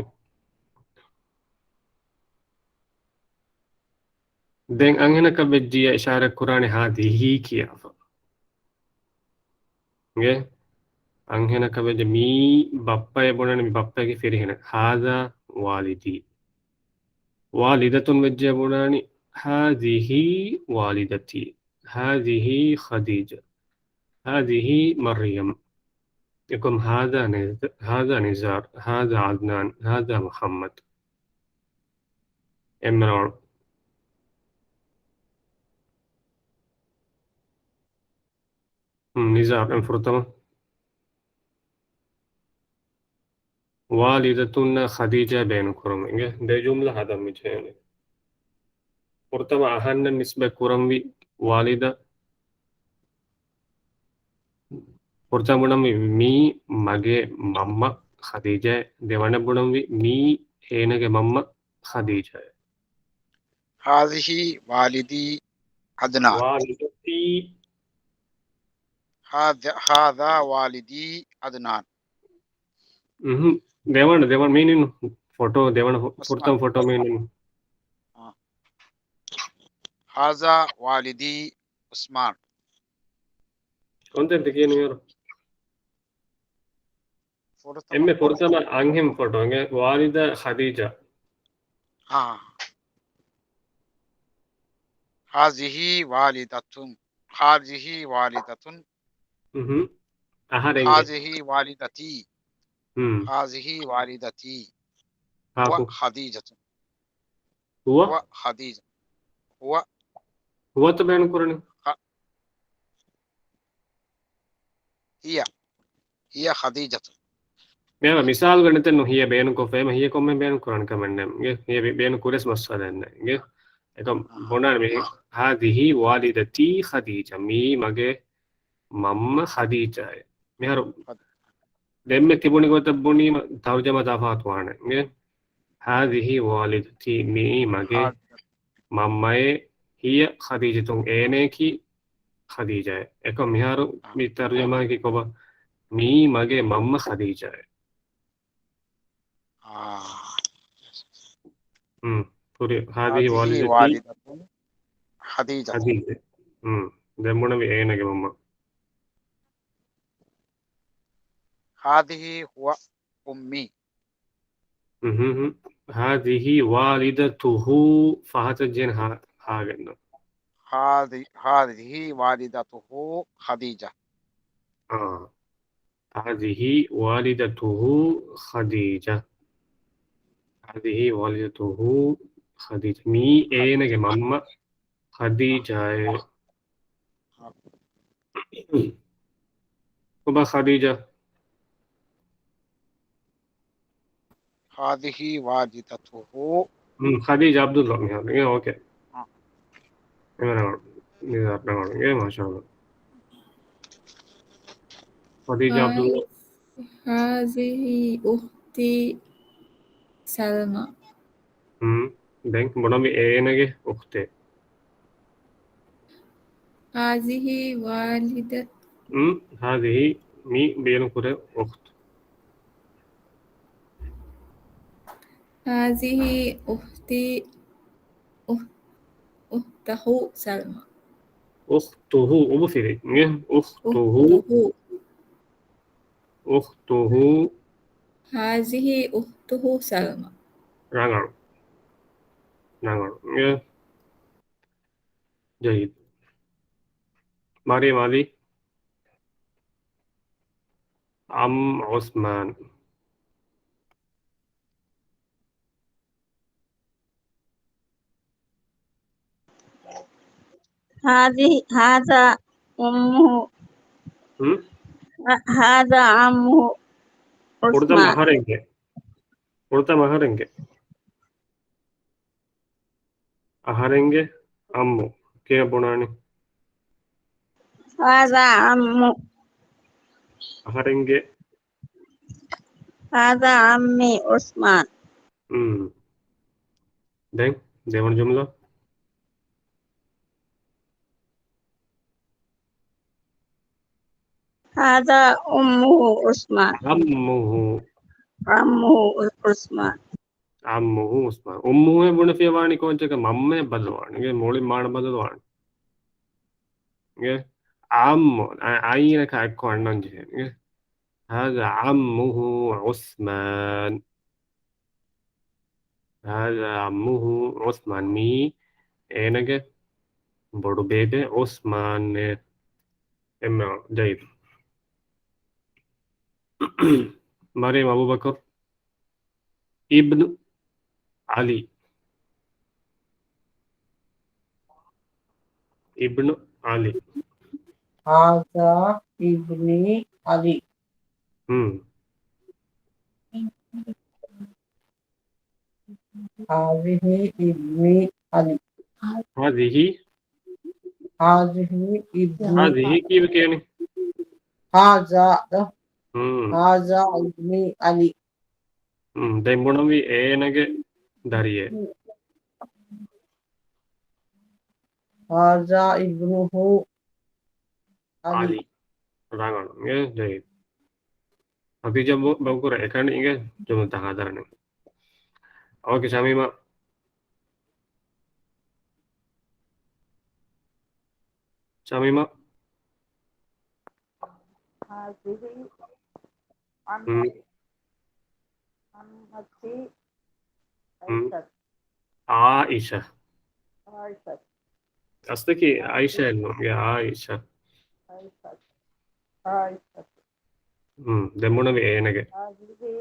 ދެން އަންހެނަކަށް ވެއްޖިއްޔާ އިޝާރަތް ކުރާނެ ހާޒިހީ ކިޔާފަ. އިނގޭ؟ އަންހެނަކަށް ވެއްޖެ މީ ބައްޕައޭ ބުނަނީ މި ބައްޕައެކޭ ފިރިހެނެއް. ހާޒާ ވާލިދީ. ވާލިދަތުން ވެއްޖެ ބުނާނީ ހާޒިހީ ވާލިދަތީ. ހާޒިހީ ޚަދީޖަ. ހާޒިހީ މަރްޔަމް. އެކަމް ހާޒާ ނިޒް-، ހާޒާ ނިޒާރް، ހާޒާ ޢަދްނާން، ހާޒާ މުޙައްމަދު. އެންމެ ރޯޅު. ނިޒާރް އެން ފުރަތަމަ. ވާލިދަތުންނަށް ޚަދީޖާ ބޭނުން ކުރަމުން އިނގޭ ދެ ޖުމްލަ ހަދަން މި ޖެހޭނެ. ފުރަތަމަ އަހަންނަށް ނިސްބަތް ކުރަންވީ ވާލިދަ. ފުރަތަމަ ބުނަންވީ މީ މަގޭ މަންމަ ޚަދީޖާ. ދެވަނަ ބުނަންވީ މީ އޭނަގެ މަންމަ ޚަދީޖާ. ހާޒިހީ ވާލިދީ ޢަދްނާން. ވާލިދަތީ. ހާޒ-، ހާޒާ ވާލިދީ ޢަދްނާން. އުހު. ދެވަނަ، ދެވަނަ މީނިން ފޮޓޯ، ދެވަނަ ހު-، ފުރަތަމަ ފޮޓޯ މީނިން. އާ. ހާޒާ ވާލިދީ ޢުސްމާން. ކޮންތަންތަ ކިޔަނީ މިހާރު؟ ފުރަތަމަ އެންމެ ފުރަތަމަ އަންހެން ފޮޓޯ އިނގޭ ވާލިދަ ޚަދީޖާ. އާ. ހާޒިހީ ވާލިދަތުން. ހާޒިހީ ވާލިދަތުން. އުހު. އަހަރެންގެ. ހާޒިހީ ވާލިދަތީ. ހުން. ހާޒިހީ ވާލިދަތީ. ހާކު. ހުވަ ޚަދީޖަތުން. ހުވަ؟ ހުވަ ޚަދީޖަ. ހުވަ. ހުވަތަ ބޭނުން ކުރަނީ؟ ހަ-، ހިޔަ. ހިޔަ ޚަދީޖަތު. މިހާރު މިސާލުގަ ނެތެއްނު ހިޔަ ބޭނުންކޮށްފަ، އެމަ ހިޔަ ކޮންމެ ބޭނުން ކުރާނެ ކަމެއް ނެތް. އިނގޭ؟ ހިޔަ ބޭ-، ބޭނުން ކުރިޔަސް މައްސަލައެއް ނެތް. އިނގޭ؟ އެކަމް ބުނާނެ މި، ހާޒިހީ ވާލިދަތީ ޚަދީޖަ، މީ މަގެ މަންމަ ޚަދީޖާއޭ. މިހާރު ދެންމެ ތިބުނި ގޮތަށް ބުނީމަ ތަރުޖަމާ ތަފާތު ވާނެ. މި، ހާޒިހީ ވާލިދަތީ، މިއީ މަގެ މަންމައޭ، ހިޔަ ޚަދީޖަތު، އޭނަޔަކީ ޚަދީޖާއޭ. އެކަމް މިހާރު މި ތަރުޖަމާއަކީ ކޮބާ؟ މިއީ މަގެ މަންމަ ޚަދީޖާއޭ. ހުރި، ހާޒިހީ ވާލިދަތީ ޚަދީޖަ. ދެން ބުނަންވީ އޭނަގެ މަންމަ. ހާޒިހީ ހުވަ އުއްމީ. ހާޒިހީ ވާލިދަތުހޫ ފަހަތަށް ޖެހޭނެ ހާ، ހާގަންނަ. ހާޒި، ހާޒިހީ ވާލިދަތުހޫ ޚަދީޖަ. އާ. ހާޒިހީ ވާލިދަތުހޫ ޚަދީޖަ. ހާޒިހީ ވާލިދަތުހޫ ޚަދީޖަ. މީ އޭނަގެ މަންމަ ޚަދީޖާއޭ. ކޮބާ ޚަދީޖާ؟ ހާޒިހީ ވާލިދަތުހޫ. ޚަދީޖާ ޢަބްދުﷲ މިހާރު. އޭ، އޯކޭ. އެ މާޝާﷲ. ޚަދީޖާ ޢަބްދުﷲ. ހާޒިހީ އުޚްތީ ސަލްމާ. ދެން ބުނަންވީ އޭނަގެ އުޚްތޭ. ހާޒިހީ ވާލިދަ. ހާޒިހީ މީ ބޭނުން ކުރޭ އުޚްތު. ހާޒިހީ އުޚްތީ އުޚް، އުޚްތަހޫ ސަލްމާ. އުޚްތުހޫ، އުބު ފިލި. އުޚްތުހޫ. އުޚްތުހޫ. ހާޒިހީ އުޚްތުހޫ ސަލްމާ. ރަނގަޅު. ރަނގަޅު. ޖައީދު. މަރިޔަމް ޢަލީ. އަމް ޢުސްމާން. ހާޒި، ހާޒާ ޢައްމުހު. ހު؟ ހާ، ހާޒާ ޢައްމުހު ޢުސްމާން. ފުރަތަމަ އަހަރެންގެ. ފުރަތަމަ އަހަރެންގެ. އަހަރެންގެ ޢައްމު. ކިހިނެއް ބުނާނީ؟ ހާޒާ ޢައްމު. އަހަރެންގެ. ހާޒާ ޢައްމީ ޢުސްމާން. ދެން ދެވަނަ ޖުމްލަ. ހާޒާ ޢައްމުހު ޢުސްމާން. ޢައްމުހު. ޢައްމުހު ޢުސްމާން. ޢައްމުހު ޢުސްމާން. އުއްމުހު އެ ބުނެފިޔަވާނީ ކޯއްޗަކަށް މަންމައަށް ބަދަލުވާނެ. އިނގޭ މުޅި މާނަ ބަދަލުވާނެ. އިނގޭ ޢައްމު. އަ، އައިނަކަށް އެއްކޮށް އަންނަން ޖެހޭ. އިނގޭ. ހާޒާ ޢައްމުހު ޢުސްމާން. ހާޒާ ޢައްމުހު ޢުސްމާން. މީ އޭނަގެ ބޮޑު ބޭބެ ޢުސްމާން. އެންމެ ޖައީދު. މަރިޔަމް އަބޫބަކުރު. އިބްނު ޢަލީ. އިބްނު ޢަލީ. ހާޒާ އިބްނީ ޢަލީ. ހުން. ހާޒިހީ އިބްނީ ޢަލީ. ހާޒިހީ. ހާޒިހީ އިބްނީ. ހާޒިހީ ކީއްވެ ކިޔަނީ؟ ހާޒާ. ހުން. ހާޒާ އިބްނީ ޢަލީ. ހުން، ދެން ބުނަންވީ އޭނަގެ ދަރިއެއް. ހާޒާ އިބްނުހު ޢަލީ. ޢަލީ. ރަނގަޅު. އިނގޭ ޖައީދު. ހަދީޖާ ބަ-، ބައްކުރަ އެކަނި އިނގޭ ޖުމްލަތައް ހަދަން. އޯކޭ، ޝަމީމާ. ޝަމީމާ. ހާޒިހީ ޢަން-، ހުން. ޢަން އައްތި ހުން. ޢާއިޝަ. ޢާއިޝަ. ޢާއިޝަ. އަސްލަކީ ޢާއިޝައެއް ނޫން. އާ، ޢާއިޝަ. ޢާއިޝަ. ޢާއިޝަ. ހުން. ދެން ބުނަންވީ އޭނަގެ. ހާޒިހީ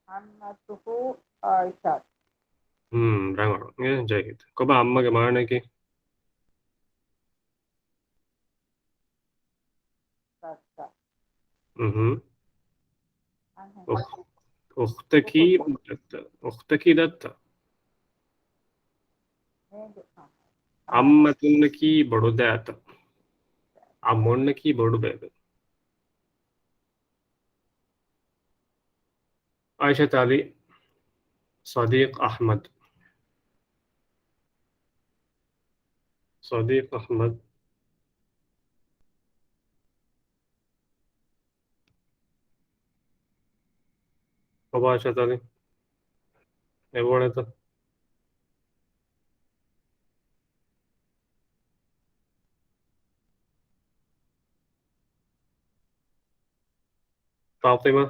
ޢަންނަތުހު ޢާއިޝަ. ހުން، ރަނގަޅު. އެ، ޖައީދު. ކޮބާ ޢައްމަގެ މާނައަކީ؟ ދައްތަ. އުހު. އަހަ. އުޚް-، އުޚްތަކީ އުޚްތު. ދައްތަ. އުޚްތަކީ ދައްތަ. އައްމަތުންނަކީ ބޮޑު ދައިތަ؟ އައްމުންނަކީ ބޮޑު ބޭބެ. އާއިޝަތު އަލީ، ޞަދީޤް އަޙްމަދު. ޞަދީޤް އަޙްމަދު. ބައްޕާ އާއިޝަތު އަލީ. އެބައުޅޭތަ؟ ފާޠިމާ.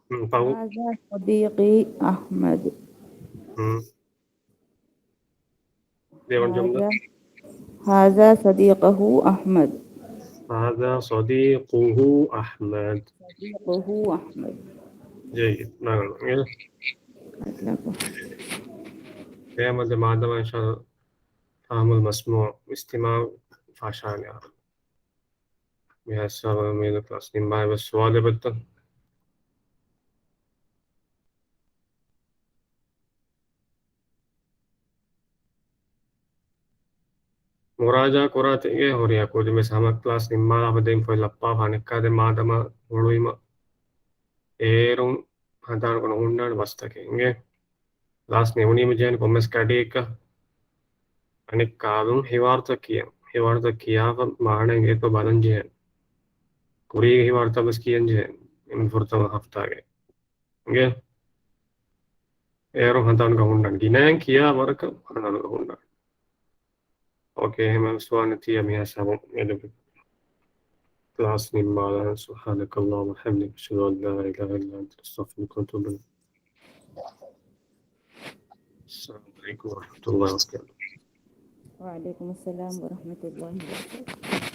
ހުން، ފަހު. هذا صديقي أحمد. ހުން. ދެވަނަ ޖުމްލަ. هذا، هذا صديقه أحمد. هذا صديقه أحمد. صديقه أحمد. ޖައްޔިދު. ނާގަނޑު. އެ. އަތްލަކު. އެ މަދެ މާދަމާ އިންޝާﷲ ފަހުމުލް މަސްމޫޢު އިސްތިމާޢު ފަށާނެ އާ. މިހާ ހިސާބަށް މިއަދު ކްލާސް ނިންމާލަން ވެސް ސުވާލެއް އެބައޮތްތަ؟ މުރާޖާ ކުރާތި އިނގޭ ހުރިހާ ކުދިން ވެސް ހަމަ ކްލާސް ނިންމާލާފަ ދެން ފޮތް ލައްޕާފަ އަނެއްކާ ދެން މާދަމާ ހުޅުވީމަ އޭރުން ހަނދާންކޮށް ނުހުންނާނެ ބަސްތަކެއް އިނގޭ. ކްލާސް ނިމުނީމަ ޖެހޭނެ ކޮންމެސް ގަޑިއެއްގަ އަނެއްކާލުން ހިވާރުތައް ކިޔަން. ހިވާރުތައް ކިޔާފަ މާނަ އިނގޭތޯ ބަލަން ޖެހޭނެ. ކުރީގެ ހިވާރުތައް ވެސް ކިޔަން ޖެހޭނެ. އެންމެ ފުރަތަމަ ހަފްތާގެ. އިނގޭ. އޭރުން ހަނދާންކޮށް ހުންނާނެ. ގިނައިން ކިޔާ ވަރަކަށް ހަނދާންކޮށް ހުންނާނެ. އޯކޭ، އެހެން ސުވާލެއް ނެތިއްޔާ މިހާ ހިސާބުން އެދެން ކްލާސް ނިންމާލާނަން. سبحانك اللهم وبحمدك، أشهد أن لا إله إلا أنت، أستغفرك وأتوب إليك. السلام عليكم ورحمة الله وبركاته. وعليكم السلام ورحمة الله وبركاته.